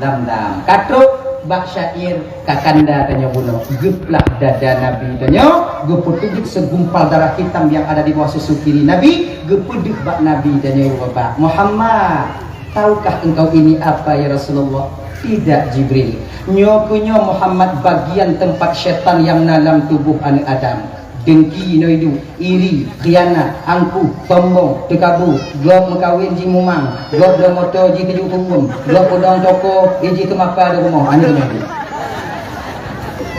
Zamzam." Ka trok bak syair Kakanda tanyoe bunoe, geuplah dada Nabi tanyoe, geupeuteubiet segumpal darah hitam yang ada di bawah susu kiri Nabi, geupeudeuh bak Nabi tanyoe, "Bapak Muhammad, tahukah engkau ini apa, ya Rasulullah?" "Tidak, Jibril. Nyoe keuh nyoe, Muhammad, bagian tempat syaitan yang na lam tuboh aneuk Adam. Dengki inoe iduek, iri, khianat, angkuh, sombong, teukabu, gob meukawen jimumang, gob lom moto jih teujuk peubuem, gob peudong toko jih teumapa di rumoh." Aneuk nyoe.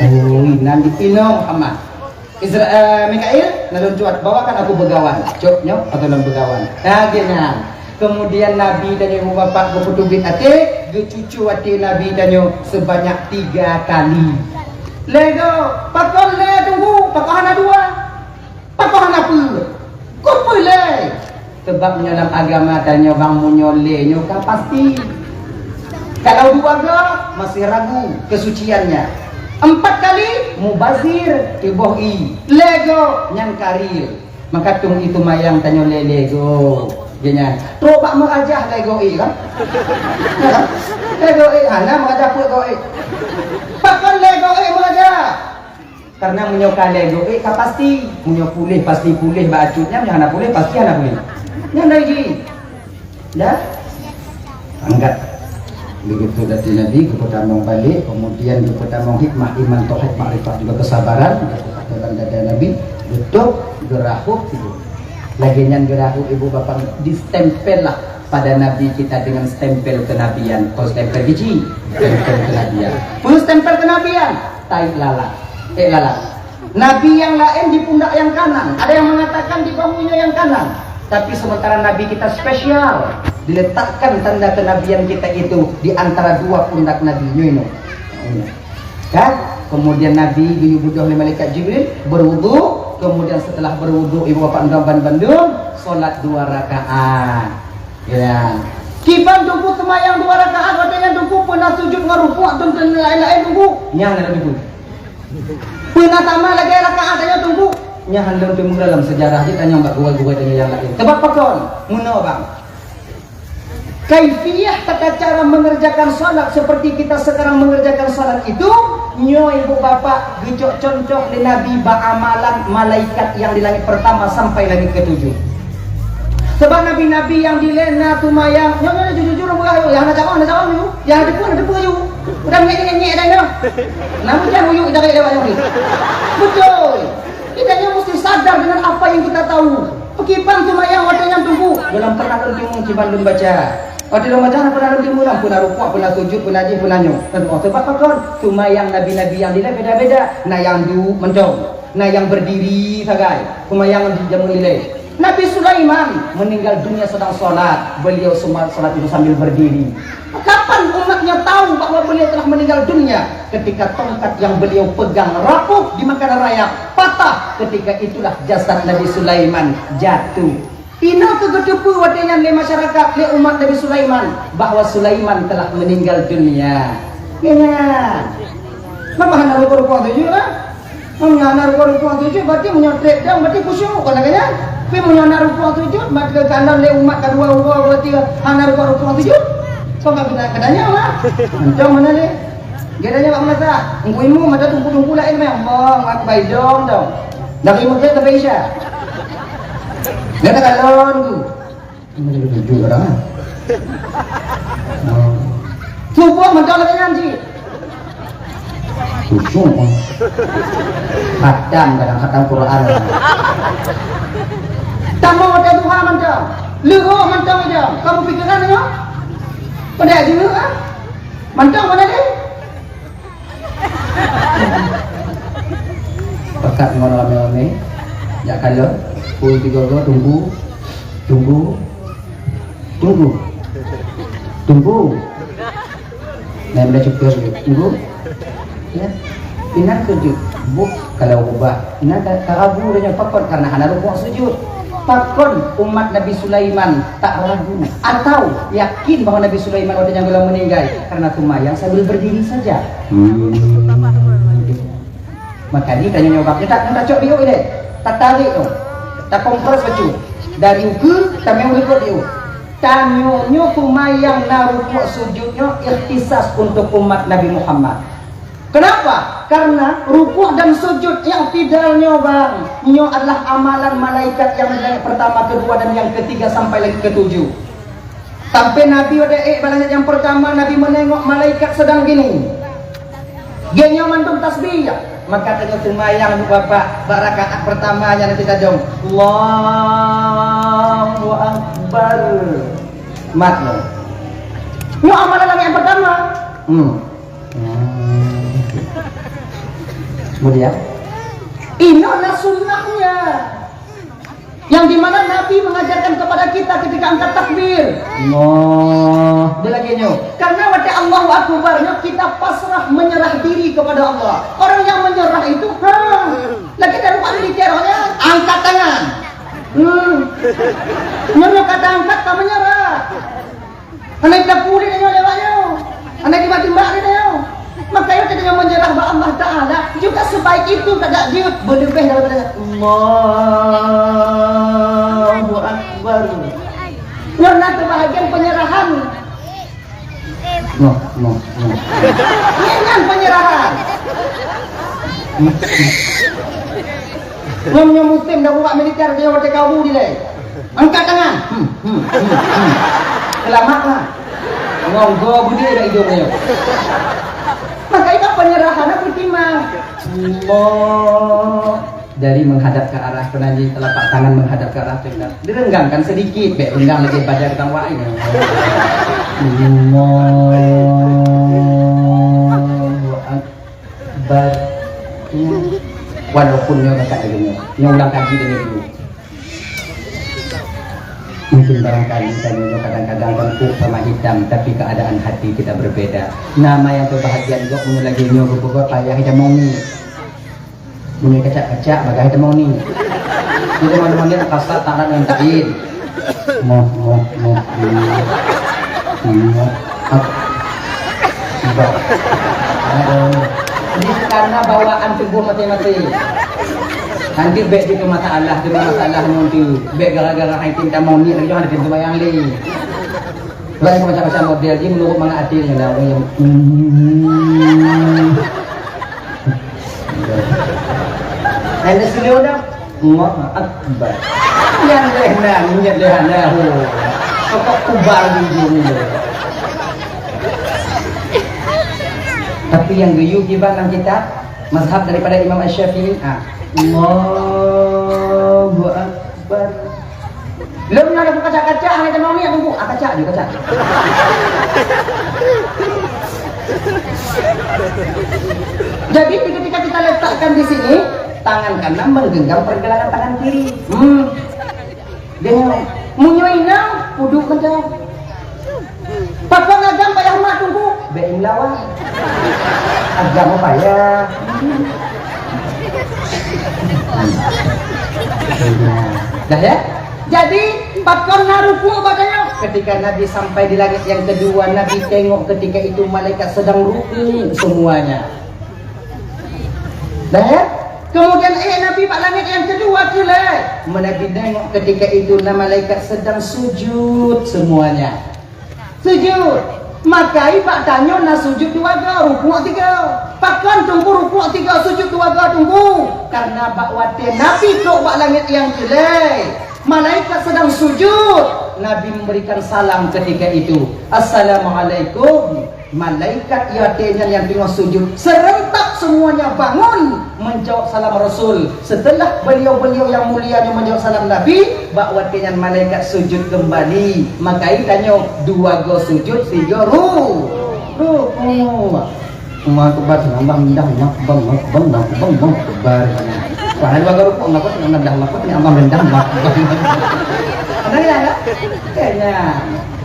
Oi, nan di inoe Muhammad. Izra-, eh, Mikail, na lôn cuat, bawakan aku beugawan. Cok nyoe, atau lôn beugawan. Nah, geunan. Kemudian Nabi tanyoe bapak geupeuteubiet até, geucucu até Nabi tanyoe sebanyak tiga kali. Lhèe goe, pakon lhèe teungku, pakon hana dua? Pakon hana peuet? Kok peuet lhèe? Sebab meunyoe lam agama tanyoe bang meunyoe lhèe nyoe ka pasti. Kalau dua goe, masih ragu kesuciannya. Empat kali, mubazir, tuboh ie. Lhèe goe, nyan ka real. Maka tueng ie teumayang tanyoe lhèe-lhèe goe. Geuh nyan. Trok bak meurajah lhèe goe ie kan? Lhèe goe ie, hana meurajah peuet goe ie. Pakon lhèe goe ie meurajah? Karena meunyoe ka lhèe goe ie ka pasti. Meunyoe puléh pasti puléh bak acut nyan, meunyoe hana puléh pasti hana puléh. Nyan lagèe jih. Dah? Angkat. Begitu dati Nabi, geupeutamong balek, kemudian geupeutamong hikmah iman, tauhid, makrifat, juga kesabaran, dalam dada Nabi, beutôb, geurahôb, tidur. Lagèe nyan geurahôb ibu bapak, distempel lah pada Nabi kita dengan stempel kenabian. Kon stempel biji, stempel kenabian. Peue stempel kenabian? Taék lalat. Taék lalat. Nabi yang laén di pundak yang kanan, ada yang mengatakan di bahunya yang kanan. Tapi sementara Nabi kita spesial. Diletakkan tanda kenabian kita itu di antara dua pundak Nabi nyoe. Kan? Kemudian Nabi geuyue beudôh lé malaikat Jibril, berwudu, kemudian setelah berwudu, ibu bapak dan bandum, salat dua rakaat. Ya. Kiban Teungku seumayang dua rakaat, watèe nyan Teungku peuna sujud ngon rukuk, teunteun laén-laén Teungku. Nyan ada Teungku. Peuna tamah lagèe rakaat tanyoe Teungku. Nyan hana lôn teumé lam sejarah jih, tanyoe bak gurèe-gurèe tanyoe nyang laén. Sebab pakon? Meunoe bang. Kaifiyah tata cara mengerjakan salat seperti kita sekarang mengerjakan salat itu, nyoe ibu bapak geucok contoh lé Nabi bak amalan malaikat nyang di langit pertama sampai langit ketujuh. Sebab nabi-nabi nyang dilèe na seumayang, nyoe, nyoe, jujur-jujur, ureueng meu'ah, nyang hana jaweueb, hana jaweueb, nyang hana teupeue, hana teupeue, yu. Udah ngek-ngek dah nyoe. Namun jangan uyuk dari lewat nyoe. Betul. Kita nyoe mesti sadar dengan apa yang kita tahu. Pakriban seumayang watèe nyan Teungku. Dalam pernah lôn tengok kiban lôn baca. Watèe lôn baca pernah lôn tengok dalam pernah rukuk, pernah sujud, pernah jih, pernah nyoe. Tentu sebab apa kon? Seumayang nabi-nabi nyang dilèe beda-beda. Na nyang duek mantong, na nyang berdiri sagai. Seumayang di jameun dilèe. Nabi Sulaiman meninggal dunia sedang salat. Beliau sema-, salat itu sambil berdiri. Kapan umatnya tahu bahwa beliau telah meninggal dunia? Ketika tongkat yang beliau pegang rapuh dimakan rayap, patah. Ketika itulah jasad Nabi Sulaiman jatuh. Inoe keuh geuteupeue watèe nyan lé masyarakat, lé umat Nabi Sulaiman, bahwa Sulaiman telah meninggal dunia. Ingat. Maka hana rukuk-rukuk sujud lah. Meunyoe hana rukuk-rukuk sujud, berarti meunyoe trép dong, berarti khusyuk, kon lagèe nyan. Tapi meunyoe hana rukuk sujud, maka kalon lé umat kadua uroe, berarti hana rukuk-rukuk sujud. Kon ka keuda-, keudanyang lah. Macam mana lé? Geutanyoe bak meunasah, Teungku Imum, ada teungku-teungku laén meuh. Allahu Akbar, dong, dong. Dari Maghrib sampai Isya. Gata kalon tu. Ini lebih jujur orang, ah. Oh. Subuh mantong lagèe nyan cit. Khusyuk, ah. Khatam, kadang khatam Quran. Tamong watèe duha mantong. Leuhoh mantong aja. Kamu pikiran nyoe? Pada jeuet, ah? Mantong mana dia? Pakat ngon ramé-ramé, jak kalon, pui tiga go, tunggu, tunggu, tunggu, tunggu. Nah, bila cukup, tunggu. Ya. Inan keuh jeuet, buh kalau ubah. Inan ka, ka ragu tanyoe pakon, karena hana rukuk sujud. Pakon umat Nabi Sulaiman tak ragu atau yakin bahwa Nabi Sulaiman waktu nyan geulong meuninggai karena seumayang sambil berdiri saja? Hmm. Makanya tanyoe nyoe bak, nyoe ta-, nyoe tacok biôk ilèe. Tatarék nyoe. Takompres bacut. Dari ukeue, tamé u likot biôk. Tanyoe nyoe seumayang na rukuk sujud nyoe ikhtisas untuk umat Nabi Muhammad. Kenapa? Karena rukuk dan sujud i'tidal nyoe, bang, nyoe adalah amalan malaikat nyang di langit pertama, kedua, dan yang ketiga sampai langit ketujuh. Sampai Nabi watèe ék bak langit nyang pertama, Nabi menengok malaikat sedang gini. Geuh nyoe mandum tasbih. Maka tanyoe seumayang, Bapak, bak rakaat pertama nyan nanti tajong, Allahu Akbar. Mat nyoe. Nyoe amalan langit nyang pertama. Hmm. Hmm. Kemudian, inoe na sunnahnya. Yang di mana Nabi mengajarkan kepada kita ketika angkat takbir. Allah. Dia lagi nyoe. Karena watèe Allahu Akbar nyoe kita pasrah menyerah diri kepada Allah. Orang yang menyerah itu, ha, lagi dalam militer, angkat tangan. Hmm. Nyoe, nyoe kata angkat ka menyerah. Hana kita pulih nyoe lewat nyoe. Hana kita timbak nyoe. Maka nyoe kita menyerah bak Allah Taala juga sebaik itu, tak ada dia berlebih daripada Allahu Akbar. Nyoe na kebahagiaan penyerahan. Noh, noh, noh. Nyoe nyan penyerahan. Nyoe, nyoe musim dah buat militer, dia watèe kau bu dilèe. Angkat tangan. Hmm, hmm, hmm, hmm. Selamat lah. Ngon go beudé dah idong nyoe. Maka itu penyerahan aku timang. Allah. Dari menghadap ke arah penanjung, telapak tangan menghadap ke arah kiblat. Direnggangkan sedikit, bèk renggang lagi badan kang wak ini. Allahu Akbar. Walaupun nyoe dekat lagi nyoe. Nyoe ulang kaji dari dulu. Mungkin barangkali tanyoe kadang-kadang tempuk sama hitam, tapi keadaan hati kita berbeda. Nama yang terbahagia juga punya lagi nyoe beberapa payah hitam moni. Punya kacak-kacak bagai hitam moni. Hitam moni kasar tak ada yang lain. Moh, moh, moh, moh. Moh. Aduh. Jadi karena bawaan tubuh masing-masing. Nanti bek itu masalah, itu masalah nanti. Bek gara-gara hai cinta monyet lagi ada pintu bayang li. Lain macam-macam model je menurut mana hati ni lah orang yang. Hmm. Ada sini udah. Allahu Akbar. Yang leh nang, yang leh nang. Pokok kubar di dunia. Tapi yang geuyue kiban dalam kitab mazhab daripada Imam Asy-Syafi'i, ah, Allahu Akbar. Lom na ada kacak-kacak, hana teumami aku bu, ah, kacak je kacak. Jadi ketika kita letakkan di sini, tangan kanan menggenggam pergelangan tangan kiri. Hmm. Dia meunyoe inong uduk macam. Pakon agam payah mak tunggu, bek melawan. Agam payah. Dah ya? Jadi pakon na ruku badannya. Ketika Nabi sampai di langit yang kedua, Nabi tengok ketika itu malaikat sedang ruku semuanya. Dah ya? Kemudian eh Nabi bak langit yang kedua tu lah. Nabi tengok ketika itu na malaikat sedang sujud semuanya. Sujud. Maka bak tanyoe na sujud dua ga, rukuk tiga. Pakon tunggu rukuk tiga, sujud dua ga tunggu? Karena bak watée Nabi trok bak langit yang keulai, malaikat sedang sujud. Nabi memberikan salam ketika itu. Assalamualaikum. Malaikat watée nyan yang tengah sujud serentak semuanya bangun menjawab salam Rasul. Setelah beliau-beliau yang mulia nyoe menjawab salam Nabi, bak watée nyan malaikat sujud kembali. Maka tanyoe dua go sujud, tiga ru-, ruku. Allahu Akbar, Allah rendah, Allah Akbar, Allah Akbar, Allah Akbar. Wah, dua go ruku, Allah Akbar, Allah rendah, Allah Akbar, Allah rendah, Allah Akbar. Ada ya? Kayaknya.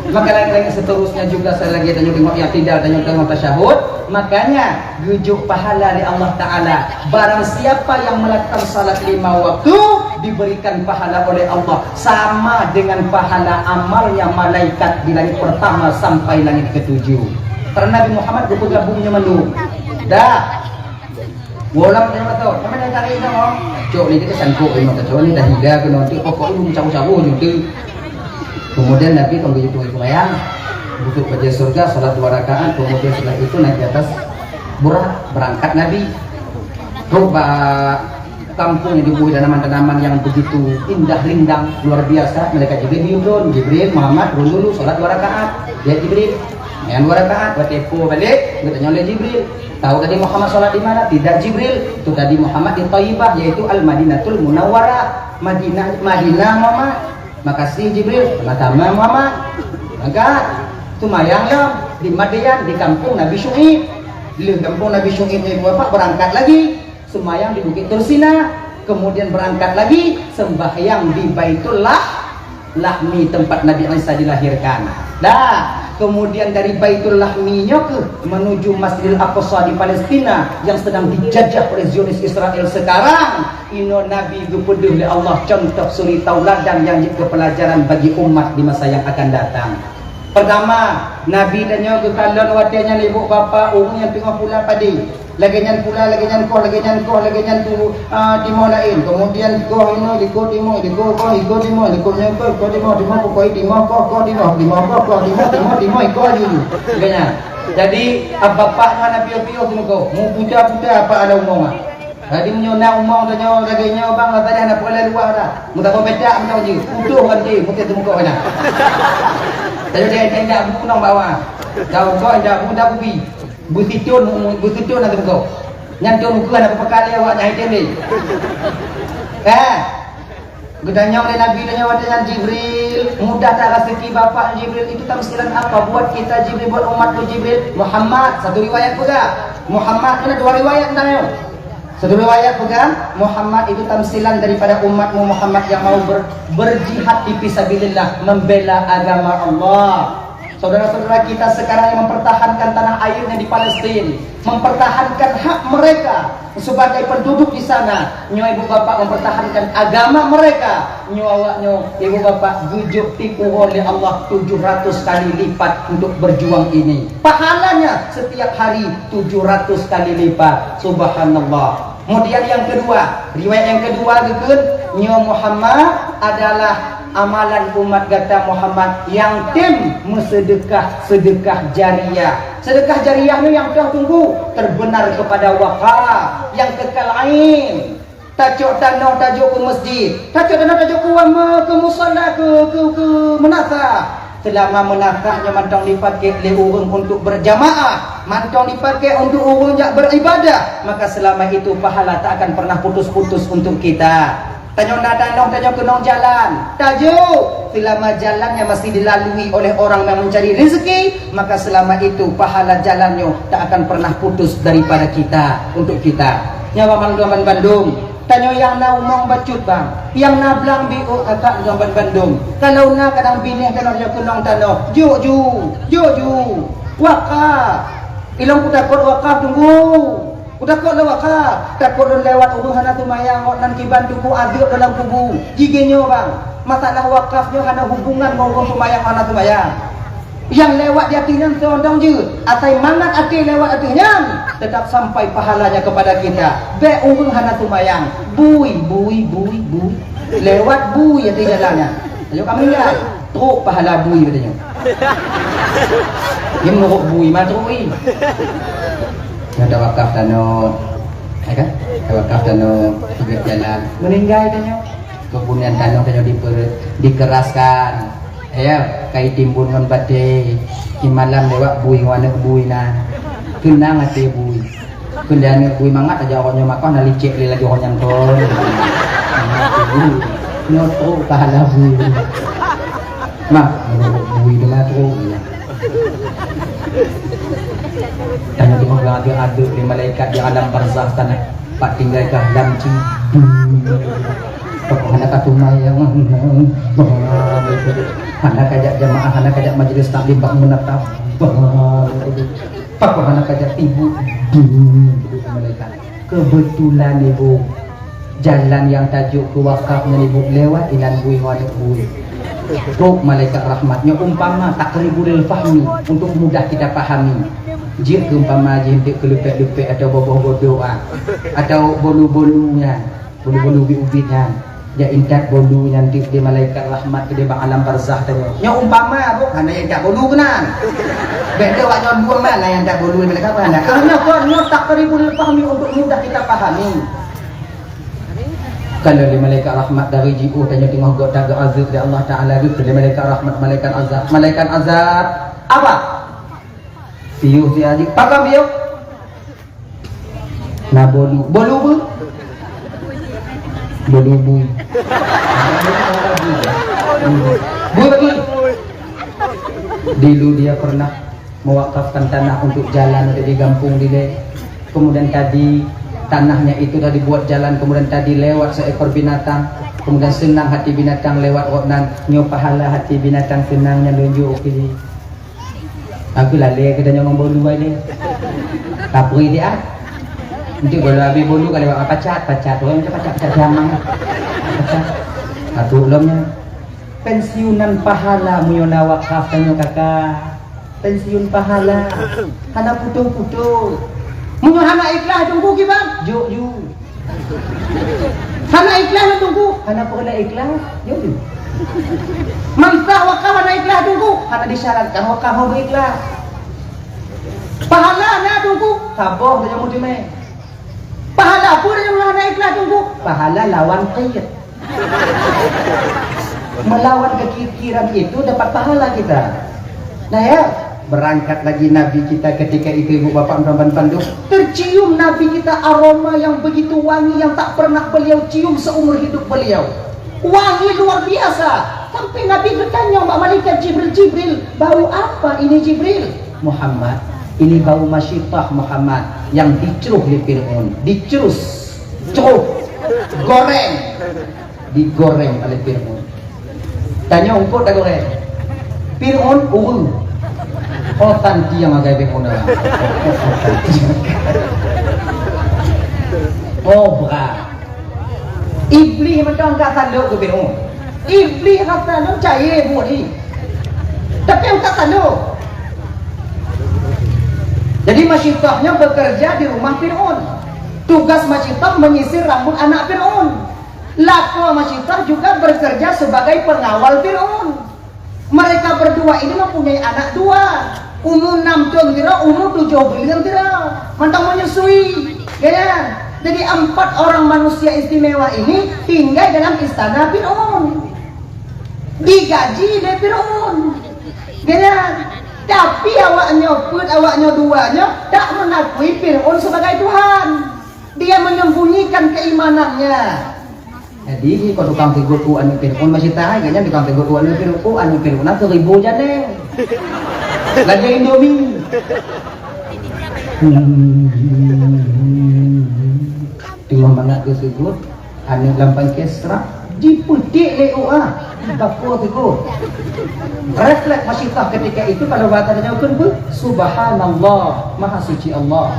Maka lagi-lagi seterusnya juga saya lagi tanya tengok yang tidak tanya tengok tasyahud. Makanya geujok pahala oleh Allah Ta'ala. Barang siapa yang melakukan salat lima waktu, diberikan pahala oleh Allah sama dengan pahala amalnya malaikat di langit pertama sampai langit ketujuh. Karena Nabi Muhammad geupeugah bumi mandum. Dah. Wolam teurimong mata. Nama yang tarik nama? Cok ni kita sangkut lima kacau ni dah hingga ke nanti pokok ibu cabut-cabut ni tu. Kemudian Nabi kan begitu itu mayang, duduk pada surga, salat dua rakaat, kemudian setelah itu naik di atas burak, berangkat Nabi. Trok bak kampung yang dibuih tanaman-tanaman yang begitu indah rindang, luar biasa. Malaikat Jibril turun, Jibril, Muhammad, turun dulu, salat dua rakaat. Dia Jibril, yang dua rakaat, bertepo balik, bertanya oleh Jibril. Tahu tadi Muhammad salat di mana? Tidak Jibril. Itu tadi Muhammad di Thaibah, yaitu Al-Madinatul Munawwarah. Madinah, Madinah Muhammad. Makasih Jibril. Sama-sama Muhammad. Maka, semayang lah di Madian, di kampung Nabi Syu'ib. Leh kampung Nabi Syu'ib ni bapak berangkat lagi. Semayang di Bukit Tursina. Kemudian berangkat lagi, sembahyang di Baitullah. Lahmi tempat Nabi Isa dilahirkan. Dah, kemudian dari Baitul Lahmi nyoe ke menuju Masjidil Aqsa di Palestina yang sedang dijajah oleh Zionis Israel sekarang. Inoe Nabi geupeudeuh lé Allah contoh suri tauladan nyang jeuet keu peulajaran bagi umat di masa nyang akan datang. Pertama, Nabi tanyoe geukalon watée nyan ibu bapa ureuëng nyang teungoh pula padé. Lagée nyan pula, lagée nyan koh, lagée nyan koh, lagée nyan tu, ah, timoh laén. Kemudian koh inoe, likot timoh, likot koh, likot timoh, likot nyoe koh, likot timoh, timoh koh, koh timoh, koh timoh, timoh koh, koh timoh, timoh, timoh, ikot laju. Lagée nyan. Jadi, ah, bapak ngon Nabi piôh tu muka. Mu puta-puta apa ada umong ah. Jadi meunyoe na umong tanyoe lagée nyoe bang, lah tadi hana peureulée luwah dah. Meutabah petak meutabah jih. Utoh kan jih, mungkin tu muka hana. Tanyoe dia indak buku nong bawah. Daun kau indak buku dah kupi. Beusitôn, beusitôn na teupeugah. Nyan thôn ukeue na peupeukali awak nyang item deh. Eh, geutanyong lé Nabi, tanyong watée nyan Jibril, mudah that raseuki bapak Jibril, itu tamsilan apa buat kita Jibril, buat umat tu Jibril? Muhammad, satu riwayat peugah. Muhammad, kena dua riwayat tanyong. Satu riwayat peugah, Muhammad itu tamsilan daripada umatmu Muhammad yang mau ber-, berjihad di fisabilillah, membela agama Allah. Saudara-saudara kita sekarang yang mempertahankan tanah airnya di Palestina, mempertahankan hak mereka sebagai penduduk di sana, nyoe ibu bapak mempertahankan agama mereka, nyoe awak nyoe ibu bapak geujok tipu oleh Allah tujuh ratus kali lipat untuk berjuang ini. Pahalanya setiap hari tujuh ratus kali lipat. Subhanallah. Kemudian yang kedua, riwayat yang kedua geukheun, nyoe Muhammad adalah amalan umat gata Muhammad nyang tem meuseudekah-seudekah jariah. Seudekah jariah nyoe nyang toh tunggu, terbenar kepada wakaf, nyang kekal ain. Tacok tanoh tajok keu masjid, tacok tanoh tajok keu wama, keu musala, keu, keu, keu meunasah. Seulama meunasah nyoe mantong dipaké lé ureuëng untuk berjamaah, mantong dipaké untuk ureuëng jak beribadah, maka selama itu pahala tak akan pernah putus-putus untuk kita. Tanyoe na tanoh, tanyoe keunong jalan, tajok. Selama jalannya masih dilalui oleh orang yang mencari rezeki, maka selama itu pahala jalan nyoe tak akan pernah putus daripada kita, untuk kita. Nyawa mandum bandum. Tanyoe nyang na umong bacut bang, nyang na blang biôk akak ngon bandum. Kalau na kadang binéh tanoh nyoe keunong tanoh, jok ju, jok ju. Wakaf. Ilong kutakot wakaf tunggu. Kutakot lé wakaf. Takot lôn lewat ureuëng hana seumayang, awaknyan kiban teupeu azeub dalam kubu. Jigé nyoe bang, masalah wakaf nyoe hana hubungan ngon ureuëng seumayang hana seumayang. Nyang lewat di ateueh nyan seudong jeuet, asai mangat até lewat ateueh nyan, tetap sampai pahalanya kepada kita. Bék ureuëng hana seumayang, bui, bui, bui, bui. Lewat bui ateueh jalan nyan. Ayo kamu ingat, trok pahala bui katanya. Dia menurut bui mah trok bui. Ada wakaf tanoh, ya kan? Ada wakaf tanoh, pinggir jalan. Meninggal katanya. Kemudian tanoh katanya diper, dikeraskan. Ya, kai timbun ngon baté. Di malam lewat bui ngon aneuk bui na. Keunong até bui. Keunong aneuk bui mangat aja awak nyoe makoh na licek lé laju awak nyan kon. Nyoe trok pahala bui. Nah, menurut bui dengan trok. Tanya tengok adeuk-adeuk di malaikat di alam barzah tanah. Pak tinggal ka lam ci. Pakon hana ka seumayang, hana kajak jamaah, hana kajak majlis taklim bak meunatap. Pakon hana kajak tibu. Malaikat. Kebetulan ibu, jalan nyang tajok keu wakaf ngon ibu lewat inan bui ngon aneuk bui. Trok malaikat rahmat nyoe umpama taqribul fahmi untuk mudah kita pahami. Jeuet keu umpama jih enteuk keu leupek-leupek atau boboh bodoh ah, atau bolu-bolu nyan, bolu-bolu ubit-ubit nyan. Jak intat bolu nyan di, di malaikat rahmat keu di bak alam barzah tadi. Nyoe umpama bu, hana intat bolu keunan. Beda wak nyoe dua mana yang tak bolu malaikat apa hana? Karena kau nyoe taqribul fahmi untuk mudah kita pahami. Kalau di malaikat rahmat dari jiôh tanya tengah gok taga azab dari Allah Taala gitu di malaikat rahmat, malaikat azab, malaikat azab apa? Piôh si aji, pakam piôh? Na bolu. Bolu bu? Bolu bui. Bui bagi. Dulu dia pernah mewakafkan tanah untuk jalan ada di gampung dilée. Kemudian tadi tanahnya itu dah dibuat jalan, kemudian tadi lewat seekor binatang, kemudian senang hati binatang lewat rot nan nyoe pahala hati binatang senangnya lunjuk kiri. Aku lalé ke tanya ngomong bolu aja. Tapi dia ah. Nanti kalau habis bolu kalau awak pacat, pacat orang macam pacat pacat jamang. Pacat. Satu ulomnya. Pensiunan pahala meunyoe na wakaf tanyoe kakak. Pensiun pahala. Hana putoh-putoh. Meunyoe hana ikhlas tunggu kiban? Jok ju. Hana ikhlas na tunggu? Hana pernah ikhlas? Jok ju. Mansah wakaf hana ikhlas tunggu? Hana disyaratkan wakaf mau ikhlas. Pahala na tunggu? Saboh saja mudimai. Pahala apa yang hana ikhlas tunggu? Pahala lawan qiyat. Melawan kekikiran itu dapat pahala kita. Nah ya, berangkat lagi Nabi kita ketika itu ibu bapak nonton pandu. Tercium Nabi kita aroma yang begitu wangi yang tak pernah beliau cium seumur hidup beliau. Wangi luar biasa. Sampai Nabi bertanya bak malaikat Jibril, Jibril, bau apa ini Jibril? Muhammad, ini bau masyitah Muhammad yang dicruh oleh Fir'aun. Dicrus. Cok. Goreng. Digoreng oleh Fir'aun. Tanyong eungkôt tagoreng. Fir'aun ureueng. Oh, tan tiang agai Fir'aun dah. Oh, brat. Iblih mantong ka salôk keu Fir'aun. Iblih rasa lom cayée buet jih. Tapi ka salôk. Jadi Masyitah nyoe bekerja di rumah Fir'aun. Tugas Masyitah menyisir rambut anak Fir'aun. Lakoe Masyitah juga bekerja sebagai pengawal Fir'aun. Mereka berdua ini mempunyai anak dua. Umu enam thôn sidroe, umu tujoh buleuen sidroe. Mantong menyusui, ya kan? Jadi empat orang manusia istimewa ini tinggal dalam istana Fir'aun. Digaji lé Fir'aun. Ya kan? Tapi awaknyoe peuet, awaknyoe dua nyoe tak mengakui Fir'aun sebagai Tuhan. Dia menyembunyikan keimanannya. Jadi, kon tukang teugot u aneuk Fir'aun Masyitah, gobnyan tukang teugot u aneuk Fir'aun, u aneuk Fir'aun na seribu janeng. Lagèe Indomie. Teungoh mangat geuseugot, aneuk lam pangké srah, jipeutik lé u a, jibakoe teugot. Refleks Masyitah ketika itu, kalau bahasa tanyoe kheun peue? Subhanallah, Maha Suci Allah.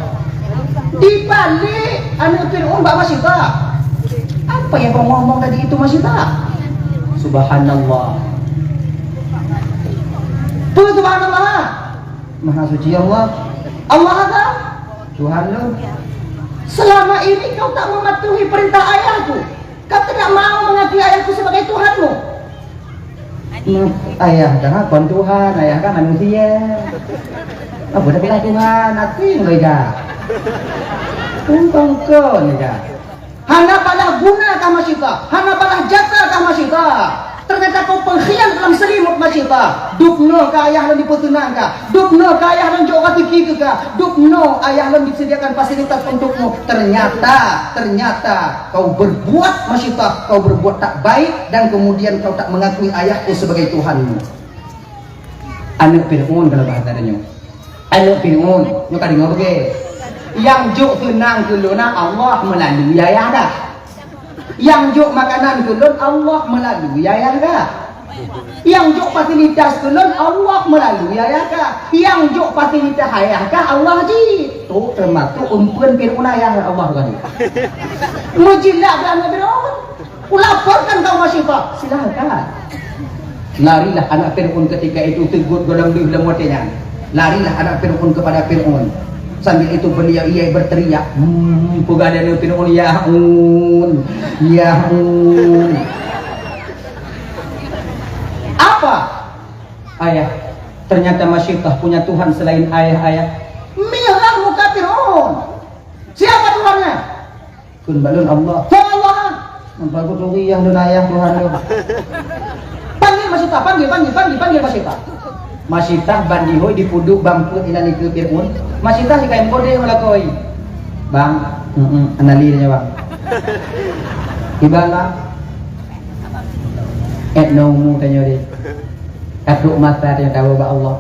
Dibalik aneuk Fir'aun bak Masyitah. Apa yang kau ngomong tadi itu, Masyitah? Subhanallah. Peue subhanallah? Maha Suci Allah. Allah apa? Tuhan lu. Selama ini kau tak mematuhi perintah ayahku. Kau tidak mau mengakui ayahku sebagai Tuhanmu. Hmm, ayah kan kon Tuhan, ayah kan manusia. Apa dah bilang Tuhan, asing loi kah? Bukan kon ya kah? Hana balah guna kah Masyitah? Hana balah jasa kah Masyitah? Ternyata kau pengkhianat dalam selimut Masyitah. Dubnoe kah ayah lôn dipeuseunang kah? Dubnoe kah ayah lôn jok raseuki keu kah? Dubnoe ayah lôn disediakan fasilitas untukmu. Ternyata, ternyata kau berbuat Masyitah, kau berbuat tak baik dan kemudian kau tak mengakui ayahku sebagai Tuhanmu. Aneuk Fir'aun kalau bahasa tanyoe. Aneuk Fir'aun, nyoe ka deungoe beugèt. Nyang jok seunang keu lôn na Allah meulalu ayah dah. Nyang jok makanan keu lôn Allah meulalu ayah dah. Nyang jok fasilitas keu lôn Allah meulalu ayah dah. Nyang jok fasilitas ayah kah Allah jih. Tu teumasok umpeuen Fir'aun ayah Allah tadi. Meujilat bak aneuk Fir'aun. Kulaporkan kau Masyitah. Silakan. Larilah anak Fir'aun ketika itu, teugot gohlom deuh lam watèe nyan. Larilah anak Fir'aun kepada Fir'aun. Sambil itu beliau ia berteriak, hmm, peugah lé Fir'aun, "Ya Un, ya Un." Apa? Ayah, ternyata Masyitah punya Tuhan selain ayah, ayah. Mirah muka Fir'aun. Siapa Tuhannya? Kheun bak lôn Allah. Soe Allah? Nampak ku turi yah lôn ayah Tuhan lôn. Panggil Masyitah, panggil, panggil, panggil, panggil Masyitah. Masyitah ban jihôi dipeuduek bang peuet inan ikeue Fir'aun. Masyitah jikayém kode meulakôi. Bang, mm, mm, anali tanya bang. Ibalah. Et nomu tanya deh. Katrok mata tanya tahu bak Allah.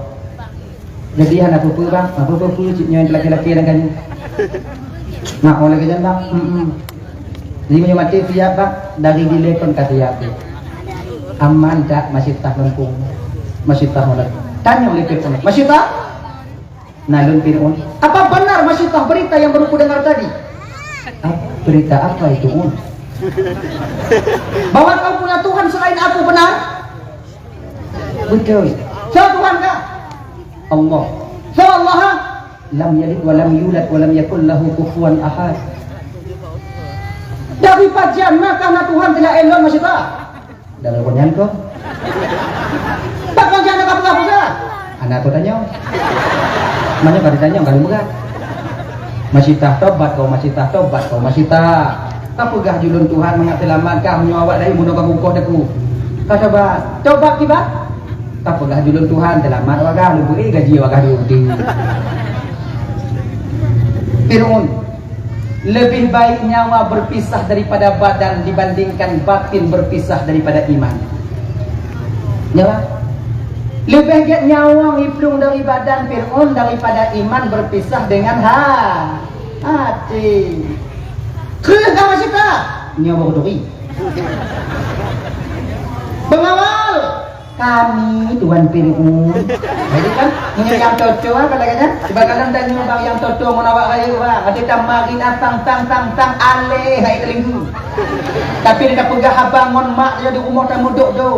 Jadi hana peue-peue bang, hana peue-peue cit nyoe laki-laki dan kami. Nah, oleh kerja bang, hmm. Jadi meunyoe maté siap bang, dari dilée kon ka siap. Aman tak Masyitah lempung? Masyitah malam. Tanya oleh Fir'aun. Masyitah? Nah, lun Fir'aun. Apa benar Masyitah berita yang baru ku dengar tadi? Ah, berita apa itu, Un? Bahwa kau punya Tuhan selain aku, benar? Betul. Soe Tuhan kah? Allah. Soe Allah? Lam yalid wa lam yulad wa lam yakul lahu kufuwan ahad. Dari pajan maka na Tuhan tidak elok Masyitah? Dari konyan ko. Tak konyan ada apa-apa. Anak aku tanya. Mana pada tanya kalau berat. Masyitah tobat kau, Masyitah tobat kau, Masyitah. Ka peugah julun Tuhan mangat seulamat kah meunyoe awak laén bunoe ka bungkôh teungku. Ka tobat. Tobat kiban? Ka peugah julun Tuhan seulamat awak kah, lôn bri gaji awak kah di Yahudi. Fir'aun, lebih baik nyawa berpisah daripada badan dibandingkan batin berpisah daripada iman. Nyawa? Lebih gét nyawa iplueng dari badan Fir'aun daripada iman berpisah dengan ha-, hati. Kheueh ka Masyita. Nyoe baru turi. Pengawal, kami Tuan Fir'aun. Jadi kan, meunyoe nyang toto, apa lagèe nyan? Bak kalon tanyoe bang nyang toto ngon awak rayeuk, bang. Até tamari na tang, tang, tang, tang, alèh hai teulinggu. Tapi dia peugah abang ngon mak dia di rumoh tamudok do.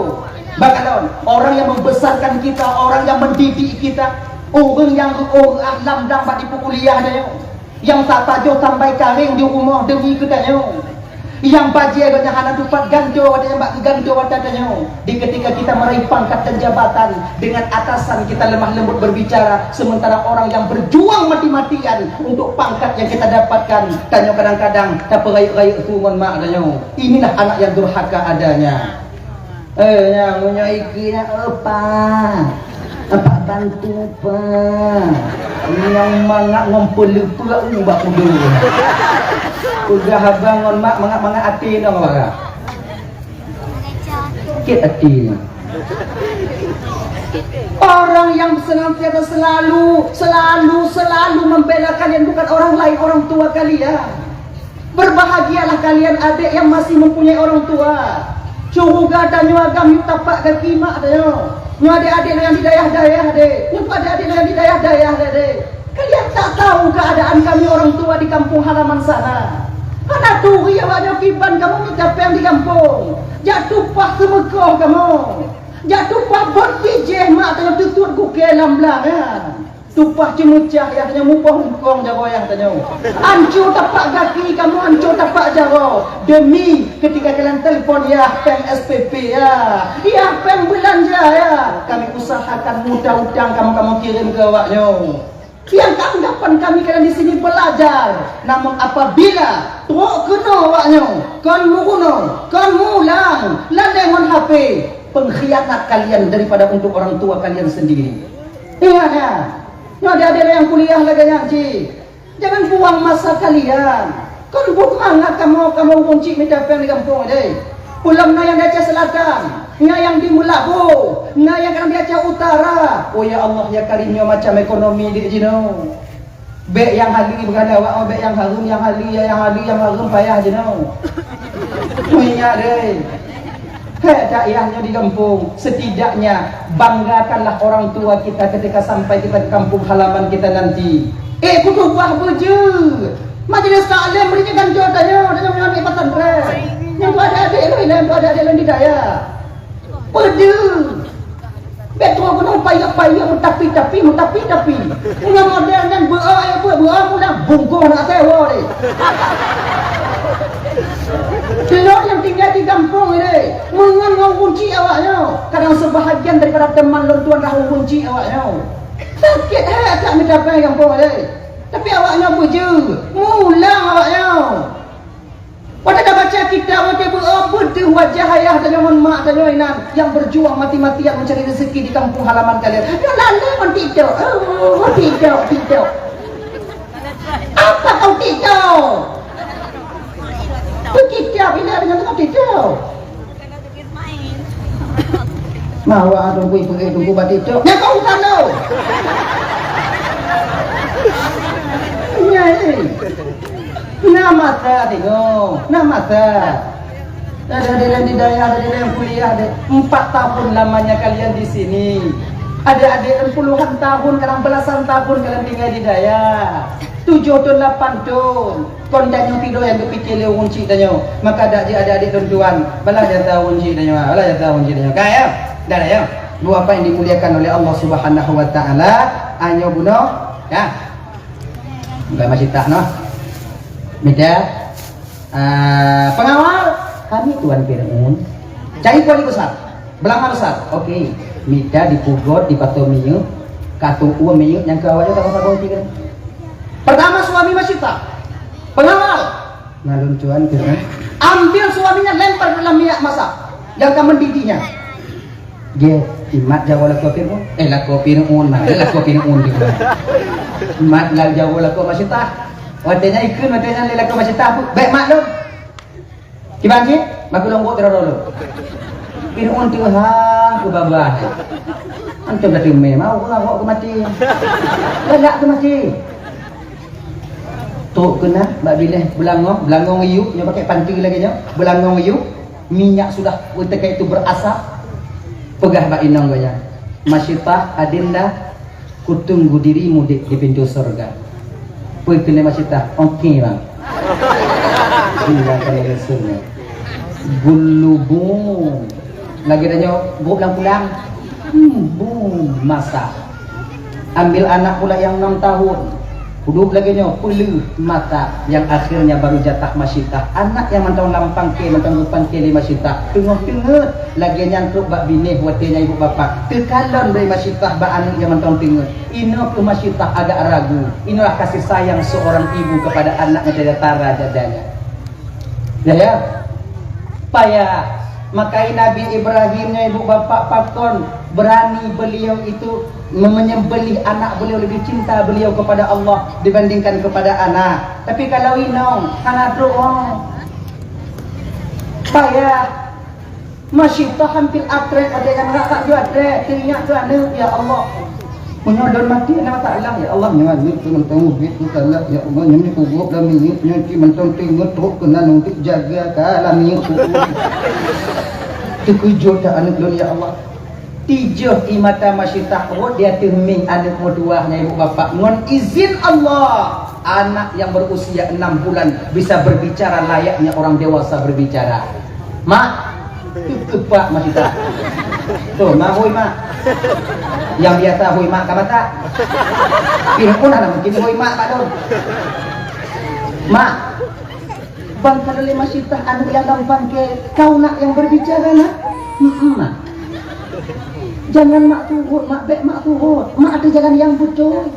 Bak kalon, orang yang membesarkan kita, orang yang mendidik kita, ureueng nyang reuôh reuah lam dang bak tipu kuliah tanyoe. Nyang tatajoh tambai karéng di rumoh demi geutanyoe. Nyang bajèe gobnyan hana tupat gantoe watèe nyang bak geugantoe atra tanyoe. Di ketika kita meraih pangkat dan jabatan, dengan atasan kita lemah lembut berbicara, sementara orang yang berjuang mati-matian untuk pangkat yang kita dapatkan, tanyoe kadang-kadang tapeurayeuk-rayeuk su ngon mak tanyoe. Inilah anak yang durhaka adanya. Eh, nyang meunyoe ikeu nyan, eh, Pak. Pak bantu, Pak. Nyang mangat ngon peuleupeuk u bak kudo. Peugah abang ngon mak mangat-mangat até nyoe, Pak. Sakét até nyoe. Orang yang senantiasa selalu, selalu, selalu membela kalian bukan orang lain, orang tua kalian. Berbahagialah kalian adek yang masih mempunyai orang tua. Syuruga tanyoe agam yue tapak gaki mak tanyoe. Nyoe adek-adek nyang di dayah-dayah deh. Nyoe adek-adek nyang di dayah-dayah deh. Kalian tak tahu keadaan kami orang tua di kampung halaman sana. Hana turi awak nyoe kiban kamoe mita péng di gampông. Jak tumpah seumeukoh kamoe. Jak tumpah bot bijéh mak tanyoe teutuet gukée lam blang nyan. Tumpah ceumeucah yah tanyoe mupoh hungkong jaroe yah tanyoe. Anco tapak gaki kamoe, anco tapak jaroe. Demi ketika kalian telepon yah péng S P P yah, yah péng beulanja yah, kami usahakan mudah utang kamoe, kamoe kirém keu awak nyoe. Yang keanggapan kami kalian di sini belajar. Namun apabila trok keunoe awak nyoe, kon meurunoe, kon mulang, lalée ngon H P, pengkhianat kalian daripada untuk orang tua kalian sendiri. Ingat ya, nyoe adek-adek nyang kuliah lagée nyan cit. Jangan buang masa kalian. Kon buet mangat kamoe, kamoe ureueng chik mita péng di gampông deh. Ulôn na nyang di Aceh Selatan, na nyang di Meulaboh, na nyang kadang di Aceh Utara. Oh ya Allah ya Karim, nyoe macam ekonomi dek jinoe. Bék nyang haleue beugana awak, bék nyang hareuem, nyang haleue, nyang haleue, nyang hareuem payah jinoe. Meunyo deh. Hek daerah nyoe di gampông, setidaknya banggakanlah orang tua kita ketika sampai kita ke kampung halaman kita nanti. Eh, kutuboh beujeuet! Majelis taklim meunyoe gantoe tanyoe, tanyoe meunyoe aneuk pesantren. Nyang tu adek-adek lôn, nyang tu adek-adek lôn di dayah. Peudeuh! Bék troh keunoe payah-payah, meutapi-tapi, meutapi-tapi. Meunyoe model nyan beuo, ya beuo, beuo mulang bungkôh na até woe deh. Lôn nyang tinggai di gampông deh, meungon ngon ureueng chik awak nyoe. Kadang seubahagian daripada teuma lôn tuan rhah ureueng chik awak nyoe. Sakét hai até mita péng gampông deh. Tapi awak nyoe beujeuet, mulang awak nyoe. Watée tabaca kitab, watée beuo, beudeuh wajah ayah tanyoe ngon mak tanyoe inan nyang berjuang mati-matian mencari rezeki di kampung halaman kalian. Nyoe lalée ngon TikTok. Oh, TikTok, TikTok. Apa kau TikTok? Tu kitab ini ada ngon TikTok. Mawa dong kui peugét dong kui batik cok. Nyan kau urusan lo. Nyai. Na masa tengok. Na masa. Ada-ada yang di dayah, ada-ada yang kuliah deh. Empat tahun lamanya kalian di sini. Adik-adik puluhan tahun, kadang belasan tahun kalian tinggal di dayah. Tujuh tahun, lapan tahun. Kon tanyoe tidoe nyang geupike lé ureueng chik tanyoe. Maka dak jeuet adik-adik lôn tuan. Balah jasa ureueng chik tanyoe, balah jasa ureueng chik tanyoe. Ka ya? Dah ya? Dua apa yang dimuliakan oleh Allah Subhanahu wa taala, anyoe bunoe, ya. Bukan masih tah noh. Mita, ah, pengawal kami Tuan Fir'aun. Cari kuali besar. Beulangah besar. Oke. Mita dipugot, dipatoe minyeuk, katu'ue minyeuk nyang keu awaknyan saboh-saboh tiga. Pertama suami Masyita. Pengawal. Nah, lôn tuan tu, kan? Ambil suaminya, lempar dalam minyak masak yang akan mendidihnya. Dia imat jawa lakoe Fir'aun. Eh, lakoe Fir'aun, nah, lakoe Fir'aun dia. Mat gal jawa lakoe Masyita. Watée nyan ikheun, watée nyan lé lakoe Masyita. Baik, mak lôn. Kiban cit, bak lôn buet keudroe-droe lôn. Fir'aun teuhah keu babah. Antom dah teumé mau keu awak keu maté. Galak keu maté. Trok keunan bak binéh beulangong, beulangong iyup, nyoe pakai panti lagée nyoe, beulangong iyup, minyak sudah ketika itu berasap, peugah bak inong geuh nyan, "Masyitah, adinda, kutunggu dirimu di, di pintu surga." Peue keuneuk Masyitah? "Oke, Bang." Bila keuneuk rasul nyoe. Gulubung. Lagée tanyoe, gob lam pulang. Hmm, bum, masak. Ambil anak pula yang enam tahun. Udop lagée nyoe, peuleueh, masak. Yang akhirnya baru jatah Masyitah. Anak yang mantong lam pangke, mantong geupangke lé Masyitah. Teungoh teungeut, lagée nyan trok bak binéh watée nyan ibu bapak. Teukalon lé Masyitah bak aneuk yang mantong teungeut. Inoe keuh Masyitah agak ragu. Inilah kasih sayang seorang ibu kepada anak yang tiada tara dadanya. Ya, ya. Payah. Makanya Nabi Ibrahim nyoe ibu bapak pakon berani beliau itu me-, menyembelih anak beliau, lebih cinta beliau kepada Allah dibandingkan kepada anak. Tapi kalau inong, hana trok, oh. Payah. Masyitah hampir atrek, ada yang rak-rak jua atrek, teuingat keu aneuk, ya Allah. Meunyoe lôn maté, na masalah, ya Allah, nyoe aneuk tu mantong ubit tu salah, ya Allah, nyoe ni kubur lam minyeuk, nyoe cit mantong teungeut trok keunan untuk jaga ka lam minyeuk tu. Teukeujot dah aneuk lôn, ya Allah. Tijeuh ie mata Masyitah rhot di ateueh mieng aneuk meutuwah nyan ibu bapak. Ngon izin Allah, anak yang berusia enam bulan bisa berbicara layaknya orang dewasa berbicara. "Mak, teukepak Masyitah." "Tuh, mak, hôi, mak." Yang biasa hôi mak ka masak. Ini pun hana mungkin hôi mak bak lôn. "Mak, bang ka lôn lé Masyitah aneuk yang gampang ke, kau nak yang berbicara, nak?" "Heeh, mak." "Jangan mak tuhot, mak, bék mak tuhot. Mak ada jalan yang beutôi.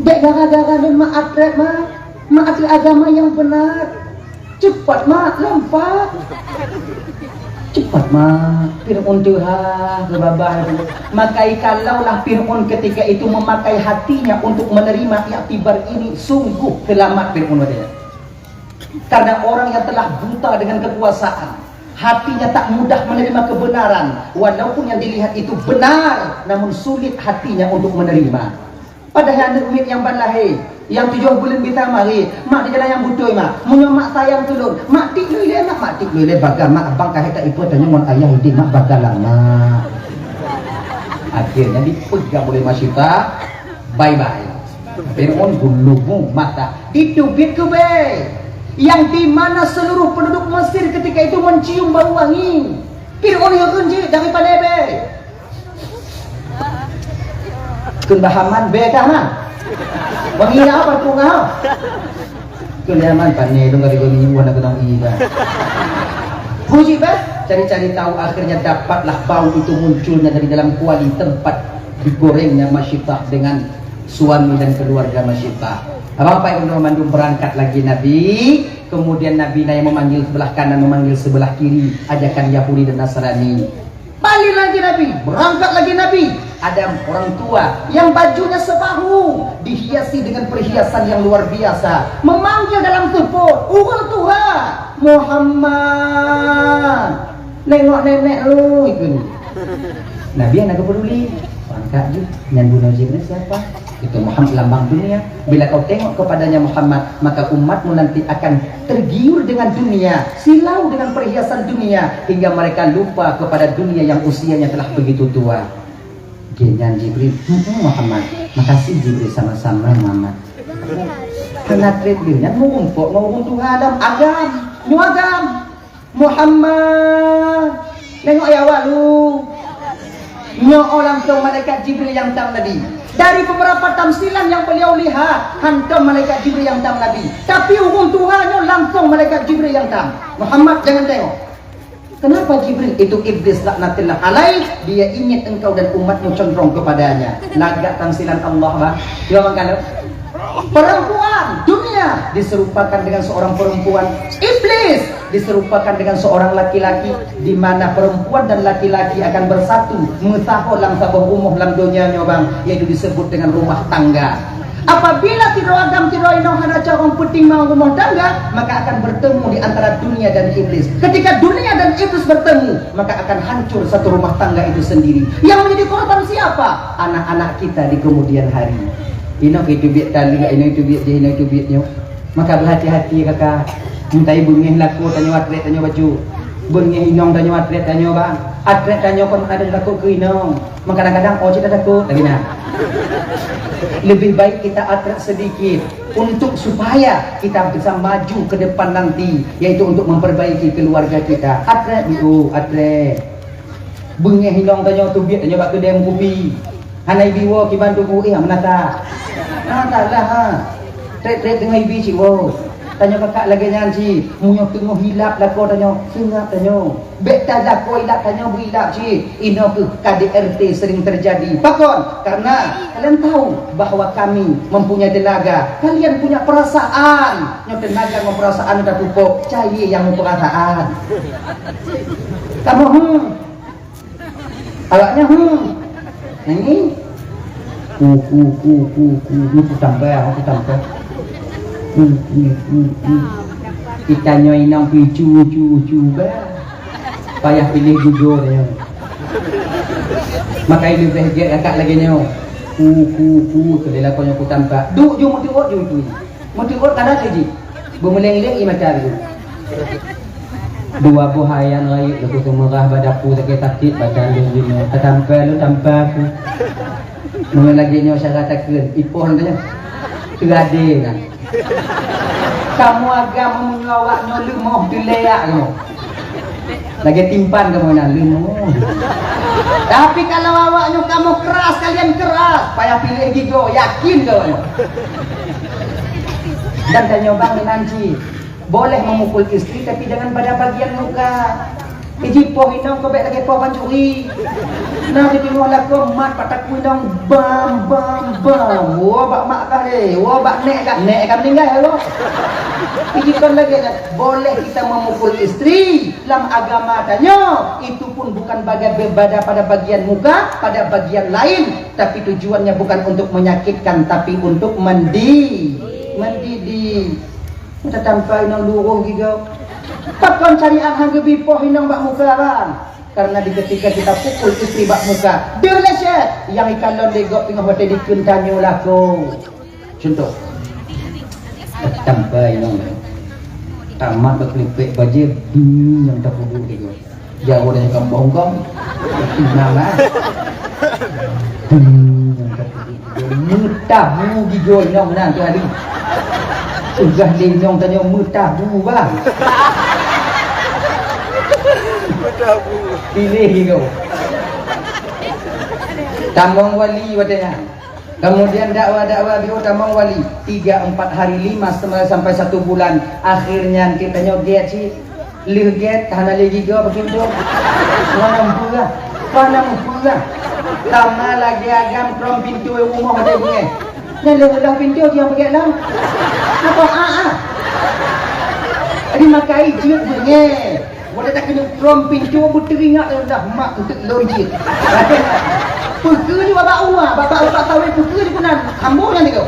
Bék gara-gara lôn mak atrek, mak. Mak ada agama yang benar. Cepat, mak, lompat." "Cepat, mak." Fir'aun teuhah keu babah tu. Maka kalaulah Fir'aun ketika itu memakai hatinya untuk menerima iktibar ini, sungguh selamat Fir'aun watée nyan. Karena orang yang telah buta dengan kekuasaan, hatinya tak mudah menerima kebenaran, walaupun yang dilihat itu benar, namun sulit hatinya untuk menerima. Padahai aneuk miet nyang ban lahé, nyang tujoh buleuen bisa marit, "Mak, di jalan nyang beutôi, mak. Meunyoe mak sayang keu lôn, mak, tiek lôn ilée, mak, mak, tiek lôn ilée, bagaimana mak abang ka hé ta ipeue tanyoe ngon ayah ideh, mak, bagaimana mak?" Akhirnya dipeugah oleh Masyitah, bye-bye. Fir'aun gulubung mata, diteubiet keu bée. Yang di mana seluruh penduduk Mesir ketika itu mencium bau wangi. Fir'aun hireuen jih dari pané bée. Kheun bah Haman, bée kah, Man? Wangi na apa tu ngah? Kheun lé Haman, pané dong kali goni nyuwah nak keunong ie kah. Puji bah, cari-cari tahu, akhirnya dapatlah bau itu munculnya dari dalam kuali tempat digorengnya Masyitah dengan suami dan keluarga Masyitah. Bapak Ibu mandum, berangkat lagi Nabi, kemudian Nabi na nyang memanggil sebelah kanan, memanggil sebelah kiri, ajakan Yahudi dan Nasrani. Balik lagi Nabi, berangkat lagi Nabi. Ada orang tua yang bajunya sebahu, dihiasi dengan perhiasan yang luar biasa, memanggil dalam seupôt, "Ureueng tuha, Muhammad, nengok nenek lu," ikheun. Nabi hana geupeduli, berangkat jih, nyan bunoe jih keunan siapa? Itu Muhammad lambang dunia. Bila kau tengok kepadanya Muhammad, maka umatmu nanti akan tergiur dengan dunia, silau dengan perhiasan dunia, hingga mereka lupa kepada dunia yang usianya telah begitu tua. Gobnyan Jibril, "Heeh, Muhammad." "Makasih, Jibril, sama-sama, Muhammad." Hana treb lé nyan meurumpok ngon ureueng tuha agam. Agam. Nyoe agam. "Muhammad, nengok ya walu." Nyoe langsung malaikat Jibril nyang tam Nabi. Dari beberapa tamsilan yang beliau lihat, hantom malaikat Jibril nyang tam Nabi. Tapi ureueng tuha nyoe langsung malaikat Jibril nyang tam. "Muhammad, jangan tengok." "Kenapa Jibril?" "Itu iblis laknatullah alaih, dia ingin engkau dan umatmu condong kepadanya." Lagak tamsilan Allah, bah. Cuba bang kalau. Perempuan, dunia diserupakan dengan seorang perempuan. Iblis diserupakan dengan seorang laki-laki, di mana perempuan dan laki-laki akan bersatu, meusaho lam saboh rumoh lam donya nyoe, bang, yaitu disebut dengan rumah tangga. Apabila sidroe agam sidroe inong hana carông peutimang rumoh tangga, maka akan bertemu di antara dunia dan iblis. Ketika dunia dan iblis bertemu, maka akan hancur satu rumah tangga itu sendiri. Yang menjadi korban siapa? Anak-anak kita di kemudian hari. Inoe keu teubiet taleuek, inoe teubiet jih, inoe teubiet nyoe. Maka beuhati-hati kakak. Meutai beungéh lakoe tanyoe, atlet tanyoe bacut. Beungéh inong tanyoe, atlet tanyoe bang. Atlet tanyoe kon ada takot keu inong. Maka kadang-kadang oh cit takot lagi nah. Lebih baik kita atlet sedikit untuk supaya kita bisa maju ke depan nanti, yaitu untuk memperbaiki keluarga kita. Atlet, oh, atlet. Beungéh inong tanyoe teubiet tanyoe bak keudè meukupi. Hana ibi woe kiban tuboh, eh, meunata. Meunata lah, ha. Trép-trép teungoh ibi cit woe. Tanyoe kakak lagèe nyan cit. Meunyoe teungoh ilap lakoe tanyoe, seungab tanyoe. Bèk talakoe ilap tanyoe beuilap cit. Inoe keuh K D R T sering terjadi. Pakon? Karena kalian tahu bahwa kami mempunyai tenaga. Kalian punya perasaan. Nyoe tenaga ngon perasaan tapupok. Caya nyang meuperasaan. Kamoe, hmm. Awaknyan, hmm. Nangis. Ku, ku, ku, ku, ku, ku, ku tambah, ku tambah. Ku, ku, ku, ku. Kita nyoe inong picu, cu, cu, bah. Payah piléh jujur nyoe. Maka leubeh gèt kakak lagèe nyoe. Ku, ku, ku, keu lé lakoe nyoe ku tambah. Duek ju meutuot ju tu. Meutuot kada lé jih. Beumeuléng-léng ie mata laju. Dua boh ayam rayeuk leuku seumeurah bak dapu sakét-sakét badan lôn jinoe. Tatampa lôn tampa ku. Meunyoe lagèe nyoe syedara takheun, ipoh lôn tanya. Teuadé nyan. Kamoe agam meunyoe awak nyoe leumoh teuleak kamoe. Lagèe timpan kamoe nyan leumoh. Tapi kalau awak nyoe kamoe keras, kalian keras, payah piléh gigoe, yakin keu awak nyoe. Dan tanyoe bang meunan cit. Boleh memukul istri, tapi jangan pada bagian muka. Iji poh inong keu bèk lagèe poh pancuri. Nah, di teungoh lakoe mat bak takue inong, bam, bam, bam. Woe bak mak kah lé, woe bak nèk kah, nèk kah meuninggai, woe. Iji kon lagèe nyan, boleh kita memukul istri lam agama tanyoe, itu pun bukan bagai-, pada, pada bagian muka, pada bagian lain, tapi tujuannya bukan untuk menyakitkan, tapi untuk mendi-, mendidik. Tatampa inong luroh gigoe. Pakon syariat han geubi poh inong bak muka, bang? Karena di ketika kita pukul istri bak muka, deuh lé syèt nyang ikalon lé gob teungoh watèe dikheun tanyoe lakoe. Contoh, tatampa inong tamat bak keulipek bajèe, beuh, nyang tapeuduek gigoe. Jauh dari kampung kong. Nama? Meutabu gigoe inong nan tu hari. Tugaih lé inong tanyoe meutabu, bang. Meutabu. Piléh gigoe. Tamong wali watèe nyan. Kemudian dakwah-dakwah beu tamong wali. Tiga, empat hari, lima, sampai satu bulan. Akhirnya kita nyoe gèt cit. Lheueh gèt, hana lé gigoe bak pintoe. Hana meupeugah. Hana meupeugah. Sama lagèe agam trom pintoe rumoh ada beungèh. Nyan lheueh pintoe dia bak gèt lam. Apa a a? Jadi makai jeuet beungèh. Watèe takeuneuk trom pintoe beuteuringat dah mak eunteuk lôn cit. Peue keuh di babah uwa, babah, babah kawé peue keuh di keunan. Ambo nyan tiga.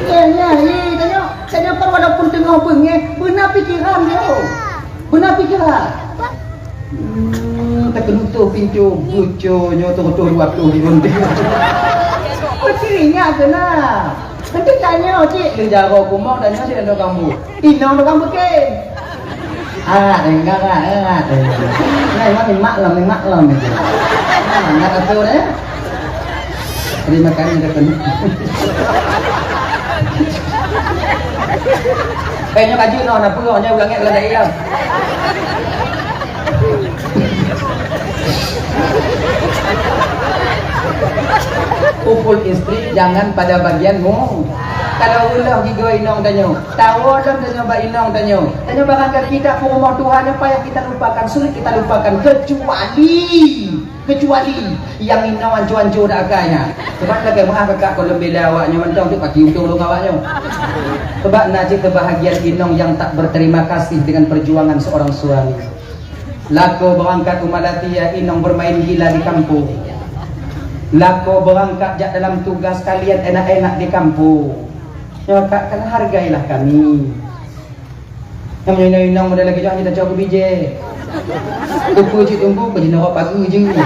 Ya, ya, ya, tanya. Tanyoe kan walaupun teungoh beungèh, beuna pikeran nyoe. Beuna pikeran. Hmm, takeuneuk pintoe buco nyoe teuh-teuh dua ploh di runding. Peucuri nyak keunan. Nanti tanyoe cit, lé jaroe kumong tanyoe cit nyoe kambu. Inong tukang beuken. Ah, dengar ah, dengar. Nah, memang maklum, maklum itu. Nah, nak apa dia? Terima kasih dah kena. Kayaknya baju no, nak pegang nya ulang kalau tak hilang. Pukul istri jangan pada bagianmu. Kalau ulah gigoe inong tanyoe, tawoe lom tanyoe bak inong tanyoe. Tanyoe barangkali kita peurumoh Tuhan, apa yang kita lupakan, sulit kita lupakan, kecuali Kecuali nyang inong anco-anco dak akai nyan. Sebab lagèe meu'ah kakak kon lôn bela awak nyoe mantong tu pati untông lôn awak nyoe. Sebab na cit kebahagiaan inong yang tak berterima kasih dengan perjuangan seorang suami. Lakoe berangkat u Malatya, inong bermain gila di kampung. Lakoe berangkat jak dalam tugas, kalian enak-enak di kampung. Nyoe kak, kan hargailah kami. Nyang meunyoe inong model lagèe nyoe hana tacok keu bijèh. Keupeue cit teungku keu jineuk rot pageue jeuet.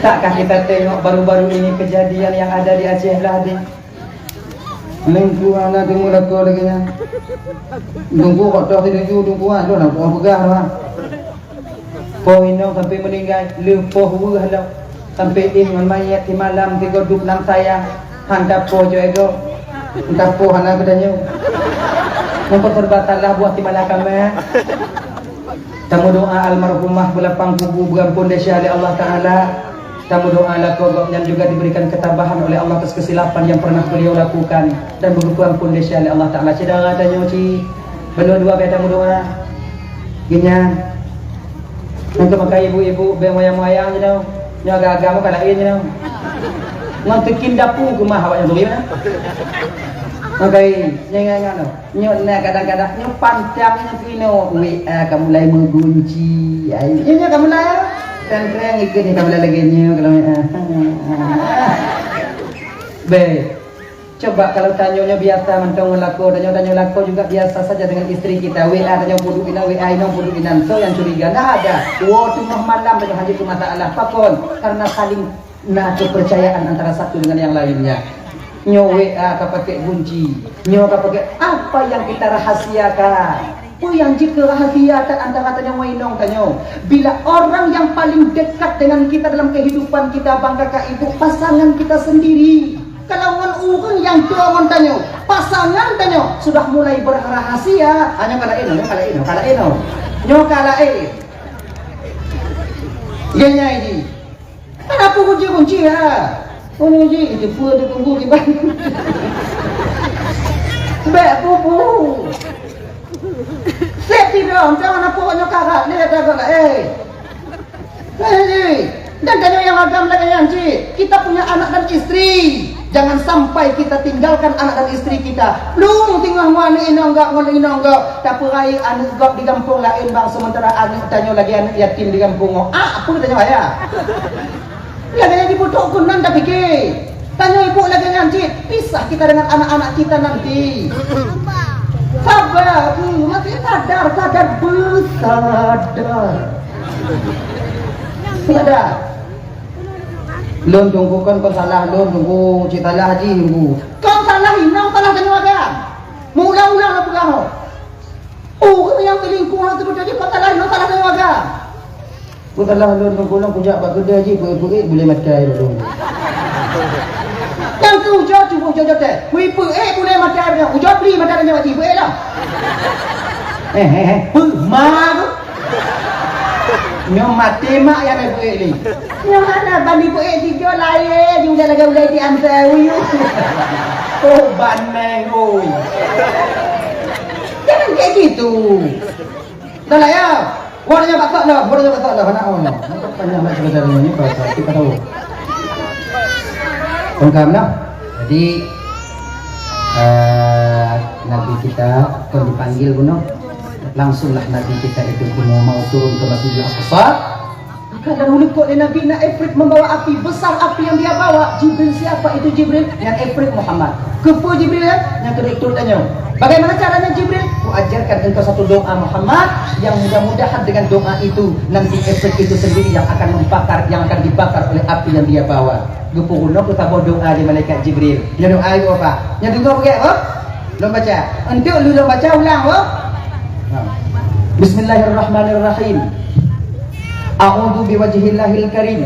Takkah kita tengok baru-baru ini kejadian yang ada di Aceh Belah, Dek? Lengku hana teungoh lakoe lagèe nyan. Teungku kok toh siduju, teungku ah, lôn hana peugah, ha. Poh inong sampai meuninggai, lheueh poh weueh lom. Sampai éh ngon manyét simalam sigoe duek lam sayang. Han tapoh jok igoe. Tapoh hana geutanyoe. Meukeuseurbatalah buah simalakama. Tameudoa almarhumah beulapang kubu beugampôn desya lé Allah Taala. Tameudoa lakoe gobnyan juga diberikan ketabahan oleh Allah atas kesilapan yang pernah beliau lakukan dan beugeupeue ampôn desya lé Allah Taala. Syedara tanyoe cit, bandua dua bèk tameudoa. Geuhnyan. Nyang keu makai ibu-ibu, bèk moyang-moyang jinoe. Nyoe agam-agam ka laén jinoe. Ngon teukin dapu keumah awak nyoe turi na. Makai, nyoe ingat-ingat nyoe. Nyoe na kadang-kadang nyoe pantang nyoe keunoe W A ka mulai meugunci. Ai, nyoe, nyoe ka mulai. Kreng-kreng ikeu nyoe ka mulai lagèe nyoe kalau W A. Bèk. Coba kalau tanyoe nyoe biasa mantong ngon lakoe, tanyoe, tanyoe lakoe juga biasa saja dengan istri kita. W A tanyoe peuduek inan, W A inong peuduek inan. Soe nyang curiga? Ndak ada. Woe teungoh malam tanyoe hana jeuet keu masalah. Pakon? Karena saling na kepercayaan antara satu dengan yang lainnya. Nyoe W A ka pakai gunci, nyoe ka pakai, apa yang kita rahasiakan? Peue nyang jeuet keu rahasia ta-, antara tanyoe ngon inong tanyoe? Bila orang yang paling dekat dengan kita dalam kehidupan kita, bang kakak ibu, pasangan kita sendiri. Kalau ngon ureueng nyang toe ngon tanyoe, pasangan tanyoe sudah mulai berrahasia, ha, nyoe ka laén, nyoe ka laén, nyoe ka laén, nyoe ka laén. Nyan, nyan, nyan. Kan aku kunci-kunci ha. Kunci itu pun ditunggu di bang. Bèk bubu. Sép sidroe, jangan aku nyoe karat, dia dah kena, eh. Eh, dan tanyoe nyang agam lagèe nyan cit. Kita punya anak dan istri. Jangan sampai kita tinggalkan anak dan istri kita. Lôn teungoh ngon aneuk inong gop, ngon inong gop. Tapeurayeuk aneuk gop di gampông laén bang, sementara aneuk tanyoe lagèe aneuk yatim di gampông nyoe. Ah, apa tanyoe ayah? Lagèe nyan jiputok keunan tapike. Tanyoe ibu lagèe nyan cit, pisah kita dengan anak-anak kita nanti. Sabar, hmm, masih sadar, sadar, bersadar. Sadar. Lôn tunggu kon, kon salah lôn tunggu, cit salah jih tunggu. Kon salah inong, salah tanyoe agam. Meuulang-ulang lôn peugah. Ureueng nyang selingkuh hana teupeujadi, kon salah inong, salah tanyoe agam. Peue salah lôn, lôn pulang kujak bak keudè jih, peuék-peuék bulèe mata lôn. Nyang keu ujoe cuba ujoe jote. Kui peuék bulèe mata lôn, ujoe bri mata lôn jih, peuék lah. Eh, eh, eh, peue ma tu? Nyoe maté mak nyang na peuék ni. Nyoe hana bandi peuék tiga laye, jeuet lagèe ulèe di antai uyu. Oh, banai, oi. Jangan kayak gitu. Dah lah ya. Wah, nyoe batok dah, wah, nyoe batok dah, anak awak nyoe. Nampak panjang nak cerita ni, ni pasal kita tahu. Paham dah? Jadi, eh, Nabi kita kon dipanggil bunoe. Langsunglah Nabi kita itu bunoe mau turun ke Masjidil Aqsa. Maka dan ulukok lé Nabi na ifrit membawa api besar, api yang dia bawa. Jibril siapa itu Jibril? Nyang ifrit Muhammad. Keupeue Jibril nyan? Nyang keuneuk trok tanyoe. Bagaimana caranya Jibril? Kuajarkan engkau satu doa Muhammad, yang mudah-mudahan dengan doa itu nanti efek itu sendiri yang akan membakar, yang akan dibakar oleh api yang dia bawa. Geupeurunoe keu saboh doa di malaikat Jibril. Nyoe doa ibu apa? Nyoe dengar beuget apa? Lom baca. Entuk lu lom baca ulang apa? Ha. Bismillahirrahmanirrahim. A'udzu biwajhillahil karim.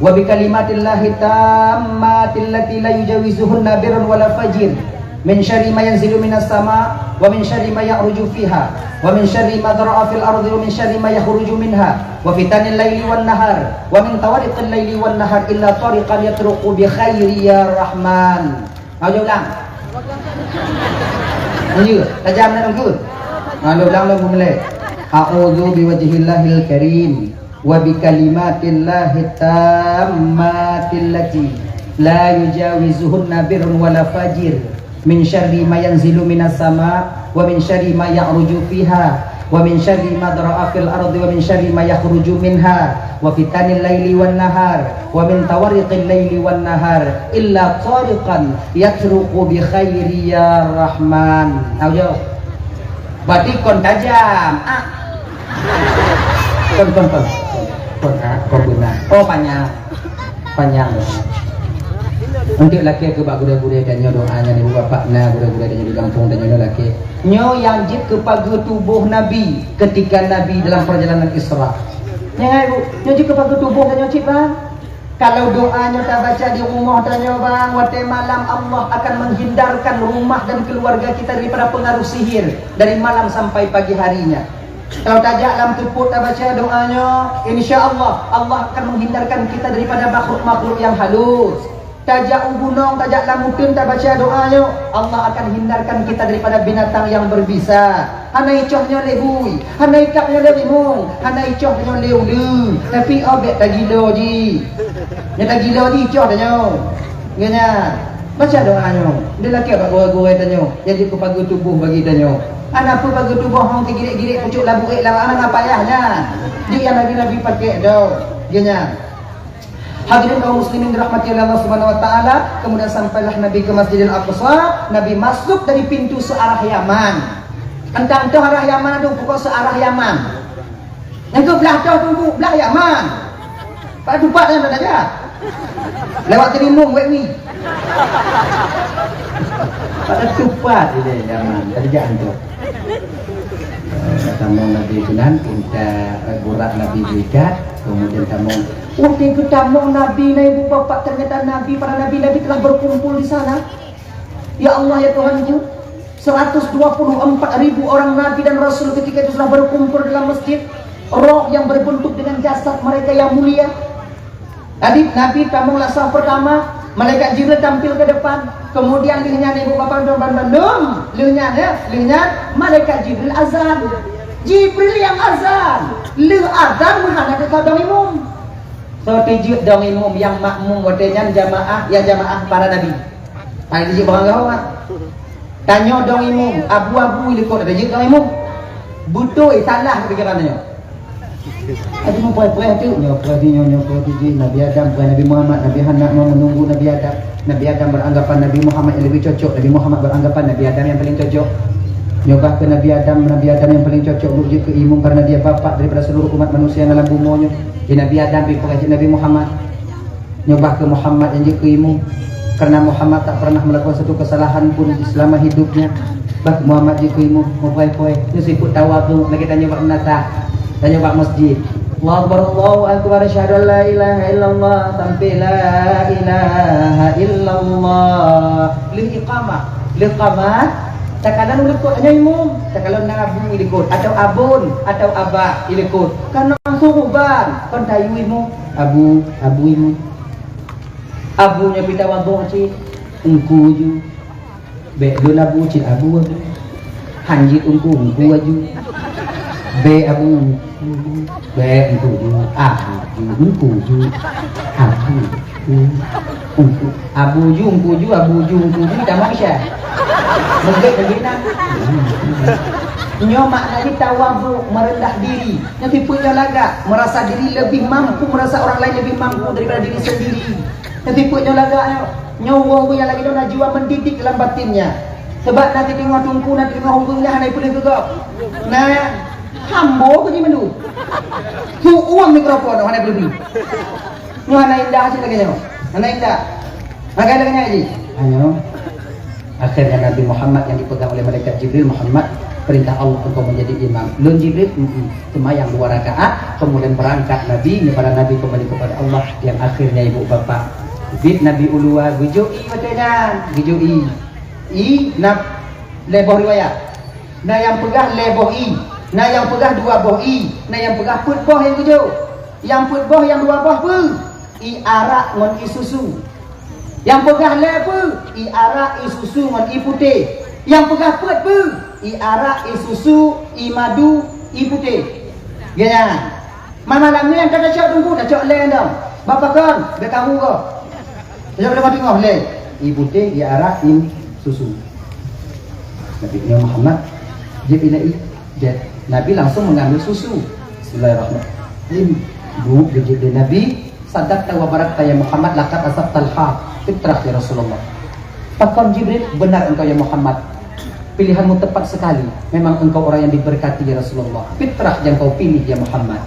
Wa bi kalimatillahi tammati allati la yujawizuhunna barrun wala fajir, min syarri ma yanzilu minas sama, wa min syarri ma ya'ruju fiha, wa min syarri ma dhara'a fil ardi, wa min syarri ma yakhruju minha, wa fitanil laili wan nahar, wa min tawariqil laili wan nahar illa tariqan yatruqu bi khairi ya Rahman. Mau ulang? Lanjut, tajam nak nunggu. Ha, ulang, ulang, ulang. A'udzu biwajhillahil karim. Wa bi kalimatillahit tammatil lati la yujawizuhunna barrun wala fajir, min syarri ma yanzilu minas sama, wa min syarri ma ya'ruju fiha, wa min syarri ma dhara'a fil ardi, wa min syarri ma yakhruju minha, wa fitanil laili wan nahar, wa min tawariqil laili wan nahar, illa tariqan yatruqu bi khairi ya Rahman. Tahu je? Berarti kon tajam. Ah. Kon, kon, kon. Kon, ah, kon beuna. Oh, panjang. Panyang doa. Untuk lakée keu bak gurée-gurée tanyoe doa nyan, ibu bapak na gurée-gurée tanyoe di gampông tanyoe lakée. Nyoe nyang jeuet keu pageue tuboh Nabi ketika Nabi dalam perjalanan Isra. Nyan, ibu, nyoe jeuet keu pageue tuboh tanyoe cit, bang. Kalau doa nyoe tabaca di rumoh tanyoe, bang, watée malam Allah akan menghindarkan rumah dan keluarga kita daripada pengaruh sihir dari malam sampai pagi harinya. Kalau tajak lam teupot tabaca doa nyoe, insya Allah, Allah akan menghindarkan kita daripada makhluk-makhluk yang halus. Tajak u gunong, tajak lam uteuen tabaca doa nyoe, Allah akan hindarkan kita daripada binatang yang berbisa. Hana icoh nyoe lé bui, hana ikab nyoe lé limong, hana icoh nyoe lé uleue. Tapi oh bék tagilo jih. Nyoe tagilo jih icoh tanyoe. Nyan, baca doa nyoe. Dilakée bak gurée-gurée tanyoe, nyang jeuet keu pageue tuboh bagi tanyoe. Hana peue pageue tuboh hong teugirek-girek pucok labu ék lam anang payah nyan. Jeuet nyang nabi-nabi pakék do. Geuhnyan. Hadirin kaum muslimin dirahmati Allah Subhanahu wa taala, kemudian sampailah Nabi ke Masjidil Aqsa, Nabi masuk dari pintu searah Yaman. Teuntang toh arah Yaman tu, pokok searah Yaman. Nyang keu blah toh tunggu blah Yaman. Pada tupat nyan dah saja. Lewat Tirimong wek ni. Pada tupat di Yaman. Tadi jangan tu. Eh, tamong Nabi Tuhan, pinta, eh, burak Nabi berikat, kemudian tamong. Watée geutamong Nabi, na ibu bapak, ternyata Nabi, para nabi-nabi telah berkumpul di sana. Ya Allah, ya Tuhanku, seratus dua puluh empat ribu orang nabi dan rasul ketika itu sudah berkumpul dalam masjid. Roh yang berbentuk dengan jasad mereka yang mulia. Tadi Nabi tamong lam saf pertama, malaikat Jibril tampil ke depan. Kemudian lheueh nyan ibu bapak dan bandum, lheueh nyan ya, lheueh nyan malaikat Jibril azan. Jibril yang azan. Lheueh azan meuhana teuka dong imum. Soe teujeuet dong imum nyang makmum watée nyan jamaah, ya jamaah para nabi. Hai jijik barang gaho, ha. Tanyoe dong imum, abu-abu likot ada jeuet dong imum. Beutôi, salah pikiran tanyoe. Aduh, preh-preh tu, nyoe preh di nyoe, nyoe preh di jih, Nabi Adam, preh Nabi Muhammad, Nabi Hana mau menunggu Nabi Adam. Nabi Adam beranggapan Nabi Muhammad yang lebih cocok, Nabi Muhammad beranggapan Nabi Adam yang paling cocok. Nyoe bah ke Nabi Adam, Nabi Adam yang paling cocok untuk jeuet keu imum karena dia bapak daripada seluruh umat manusia yang dalam bumoe nyoe. Di Nabi Adam pi preh Nabi Muhammad. Nyoe bah keu Muhammad nyang jeuet keu imum, karena Muhammad tak pernah melakukan satu kesalahan pun selama hidupnya. Bah keu Muhammad jeuet keu imum, meupoe-poe, nyoe sifeuet tawadhu, lagée tanyoe bak meunasah, tanyoe bak masjid. Allahu Akbar, Allahu Akbar, asyhadu an la ilaha illallah, sampai la ilaha illallah. Lheueh iqamah, lheueh qamat, takadang likot hanya imum, takadang na abu likot, atau abon, atau aba likot. Karena suruban, kon tayu imum, abu, abu imum. Abu nyoe pih tawadhu cit, ungku ju. Bék lôn abu cit abu, abu. Han jeuet ungku, ungku aju. Bék abu, bék ungku ju, abu ju, ungku ju. Abu ju, ungku ju, abu ju, ungku ju, tamong Isya. Meugét lagée na. Nyoe makna jih tawadhu, merendah diri. Nyang tipe nyoe lagak, merasa diri lebih mampu, merasa orang lain lebih mampu daripada diri sendiri. Nyang tipe nyoe lagak nyoe, nyoe ureuëng-ureuëng nyang lagée nyoe na jiwa mendidik dalam batinnya. Sebab na teudeungoe teungku, na teudeungoe ureuëng nyan hana ipeuleueh keu gob. Na hambo keu jih mandum. Su uang mikrofon hana ipeuleueh. Nyoe hana indah cit lagée nyoe. Hana indah. Lagée lagée nyan jih. Hanyoe. Akhirnya Nabi Muhammad yang dipegang oleh malaikat Jibril, "Muhammad, perintah Allah engkau menjadi imam." "Lôn Jibril?" "Mm-mm." Sembahyang dua rakaat, kemudian berangkat Nabi, kepada Nabi kembali kepada Allah. Yang akhirnya ibu bapak, bit Nabi ulua, geujuk i watée nyan, geujuk i. I na lhée boh riwayat. Na nyang peugah lhée boh i, na nyang peugah dua boh i, na nyang peugah peuet boh nyang geujuk. Nyang peuet boh, nyang dua boh peue? I arak ngon i susu. Nyang peugah lhée peue? I arak, i susu ngon i putéh. Nyang peugah peuet peue? I arak, i susu, i madu, i putéh. Geuhnyan. Malam nyoe nyang ka tacok teungku, tacok lhée dong. Bapa kon, beukamu goe. Tacok lhée teungoh lhée. I putéh, i arak, i susu. Nabi nyoe Muhammad, jeuet ilée i. Jadi, Nabi langsung mengambil susu. Bismillahirrahmanirrahim. Bu, jeuet lé Nabi, "Sadaqta wa barakta ya Muhammad, laqad asabtal haq." Fitrah ya Rasulullah. Pakon Jibril, "Benar engkau ya Muhammad. Pilihanmu tepat sekali. Memang engkau orang yang diberkati ya Rasulullah. Fitrah yang kau pilih ya Muhammad."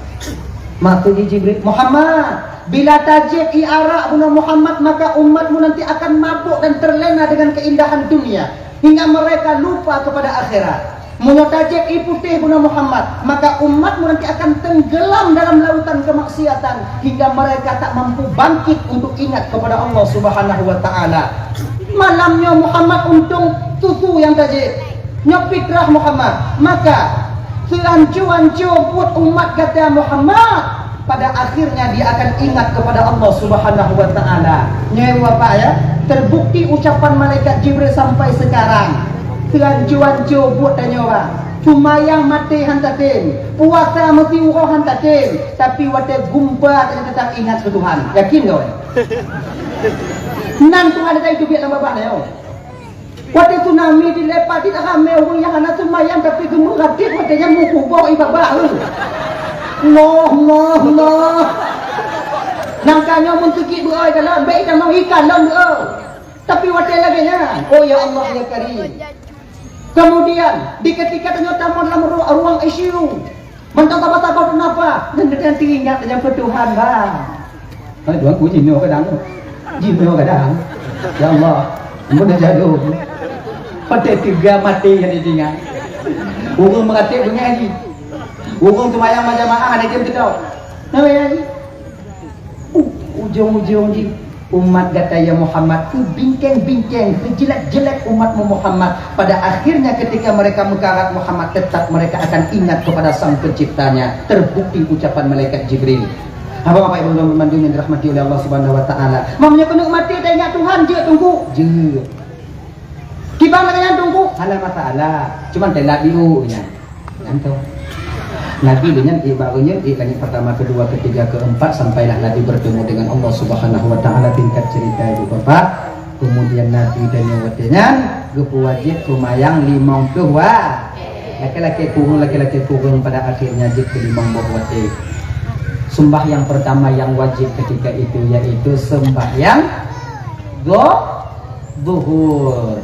Maka Jibril, "Muhammad, bila tajép ié arak bunoe Muhammad, maka umatmu nanti akan mabuk dan terlena dengan keindahan dunia, hingga mereka lupa kepada akhirat. Meunyoe tajép ié putéh bunoe Muhammad, maka umatmu nanti akan tenggelam dalam lautan kemaksiatan, hingga mereka tak mampu bangkit untuk ingat kepada Allah Subhanahu wa Ta'ala." Malam nyoe Muhammad untông susu nyang tajép. Nyoe fitrah Muhammad. Maka, seuanco-anco buet umat gata Muhammad, pada akhirnya dia akan ingat kepada Allah Subhanahu wa Ta'ala. Nyoe Bapak ya, terbukti ucapan malaikat Jibril sampai sekarang. Seuanco-anco buet tanyoe, Bang. Seumayang maté han tatem, puasa meusiuroe han tatem, tapi watée gumpa tanyoe tetap ingat keu Tuhan. Yakin kau? Nan Tuhan ada itu biak lam babah nyoe. Watée tsunami dilée padit ramé ureuëng nyang hana seumayang tapi geumeuratéb watée nyan meukuboh ié babah, eh. Allah, Allah, Allah. Nangka nyoe mun seukit beuoi dalam, bék itamong ikalon beuoi. Tapi watée lagée nyan, oh ya Allah ya Karim. Kemudian, di ketika tanyoe tamong dalam ru-, ruang I C U, mantong sabar-sabar teunapas, dan teuingat nyang keu Tuhan, bang. Hai, Tuhan ku jinoe kadang. Jinoe kadang. Ya Allah, ampun dah jadum. Patai tiga mati yang ditinggal. Ureuëng meuratéb beungéh jih. Ureuëng seumayang berjamaah hana jeuem keudroe. Nah, ya, jih. U-, ujong-ujong jih, umat gata ya Muhammad, seubingkeng-bingkeng, seujelek-jelek umatmu Muhammad. Pada akhirnya ketika mereka meukarat Muhammad, tetap mereka akan ingat kepada Sang Penciptanya. Terbukti ucapan malaikat Jibril. Haba Bapak Ibu dan bandum yang dirahmati oleh Allah Subhanahu wa Ta'ala. Meunyoe keuneuk maté, taingat Tuhan, jeuet Teungku. Jeuet. Kiban lagée nyan Teungku, hana masalah. Cuman teulat diu nyan. Nyan tu. Nabi lé nyan, ié baru nyan, ié langit pertama, kedua, ketiga, keempat, sampailah Nabi bertemu dengan Allah Subhanahu wa Ta'ala. Singkat cerita, Ibu Bapak. Kemudian Nabi dan nyoe watée nyan geupeuwajéb seumayang limong ploh wa-, laki-laki kureueng, laki-laki kureueng pada akhirnya jeuet keu limong boh watée. Sembahyang pertama yang wajib ketika itu yaitu sembahyang zo-, zuhur.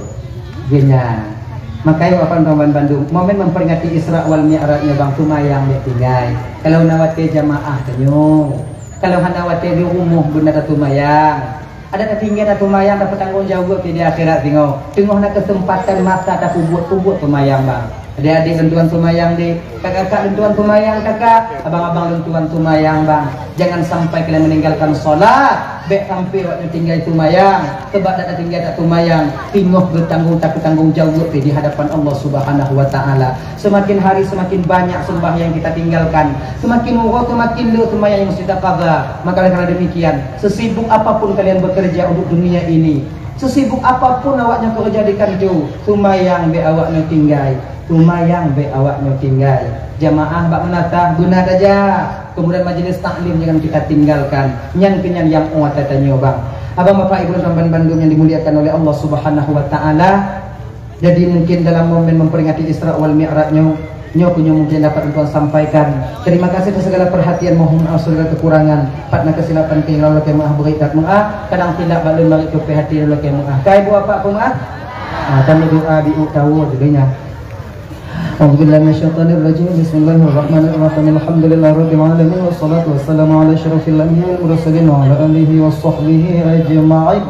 Geuhnyan. Makajih Bapak Ibu dan bandum, momen memperingati Isra wal Mi'raj nyoe bang, seumayang bék tinggai. Kalau na watée jamaah tanyoe, kalau hana watée di rumoh beuna taseumayang. Adak tatinggai taseumayang, tapeutanggong jaweueb di akhirat singoh. Teungoh na keuseumpatan masa tapeubuet-peubuet seumayang bang. Adik-adik lôn tuan seumayang deh, kakak-kakak lôn tuan seumayang kakak, abang-abang lôn tuan seumayang bang. Jangan sampai kalian meninggalkan salat, bék sampai awaknyoe tinggai seumayang. Sebab dak tatinggai dak seumayang, teungoh geutanggong, tapeutanggong jaweueb di hadapan Allah Subhanahu wa Ta'ala. Semakin hari semakin banyak sembahyang kita tinggalkan, semakin uroe semakin le seumayang nyang mesti taqadha. Maka oleh karena demikian, sesibuk apapun kalian bekerja untuk dunia ini, sesibuk apapun awaknyoe kerja di kanto, seumayang bék awaknyoe tinggai. Seumayang bék awaknyoe tinggai. Jamaah bak meunasah beuna tajak. Kemudian majlis taklim jangan kita tinggalkan. Nyan keuh nyan nyang umat tanyoe bang. Abang Bapak Ibu dan bandum yang dimuliakan oleh Allah Subhanahu wa Ta'ala. Jadi mungkin dalam momen memperingati Isra wal Mi'raj nyoe, nyoe keuh nyoe mungkin dapat lôn tuan sampaikan. Terima kasih atas segala perhatian, mohon maaf segala kekurangan. Pat na kesilapan, keuhilangan, lakée meuah, beurit that meuah. Kadang silap bak lôn, marit tupée hati, lakée meuah. Ka Ibu Bapak peumeuah? Ah, tanyoe doa di u tawoe jih nyan. أعوذ بالله من الشيطان الرجيم. بسم الله الرحمن الرحيم. الحمد لله رب العالمين، والصلاة والسلام على أشرف الأنبياء والمرسلين وعلى آله وصحبه أجمعين.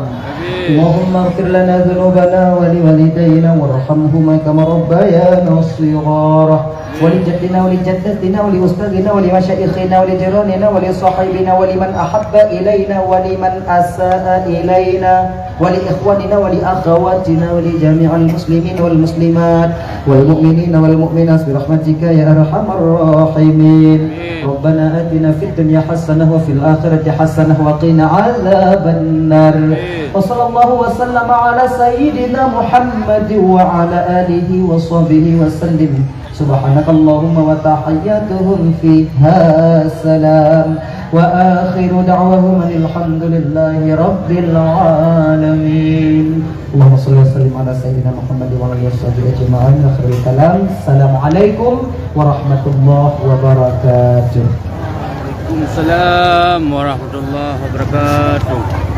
اللهم اغفر لنا ذنوبنا ولوالدينا وارحمهما كما ربيانا صغارا، ولجدنا ولجدتنا ولأستاذنا ولمشايخنا ولجيراننا ولصاحبنا ولمن أحب إلينا ولمن أساء إلينا ولإخواننا ولأخواتنا ولجميع المسلمين والمسلمات والمؤمنين والمؤمنات برحمتك يا أرحم الراحمين. ربنا آتنا في الدنيا حسنة وفي الآخرة حسنة وقنا عذاب النار. وصلى الله وسلم على سيدنا محمد وعلى آله وصحبه وسلم. سبحانك اللهم وتحياتهم فيها سلام. وآخر دعواهم أن الحمد لله رب العالمين. اللهم صل وسلم على سيدنا محمد وعلى آله وصحبه أجمعين. آخر الكلام. السلام عليكم ورحمة الله وبركاته. Waalaikumsalam warahmatullahi wabarakatuh.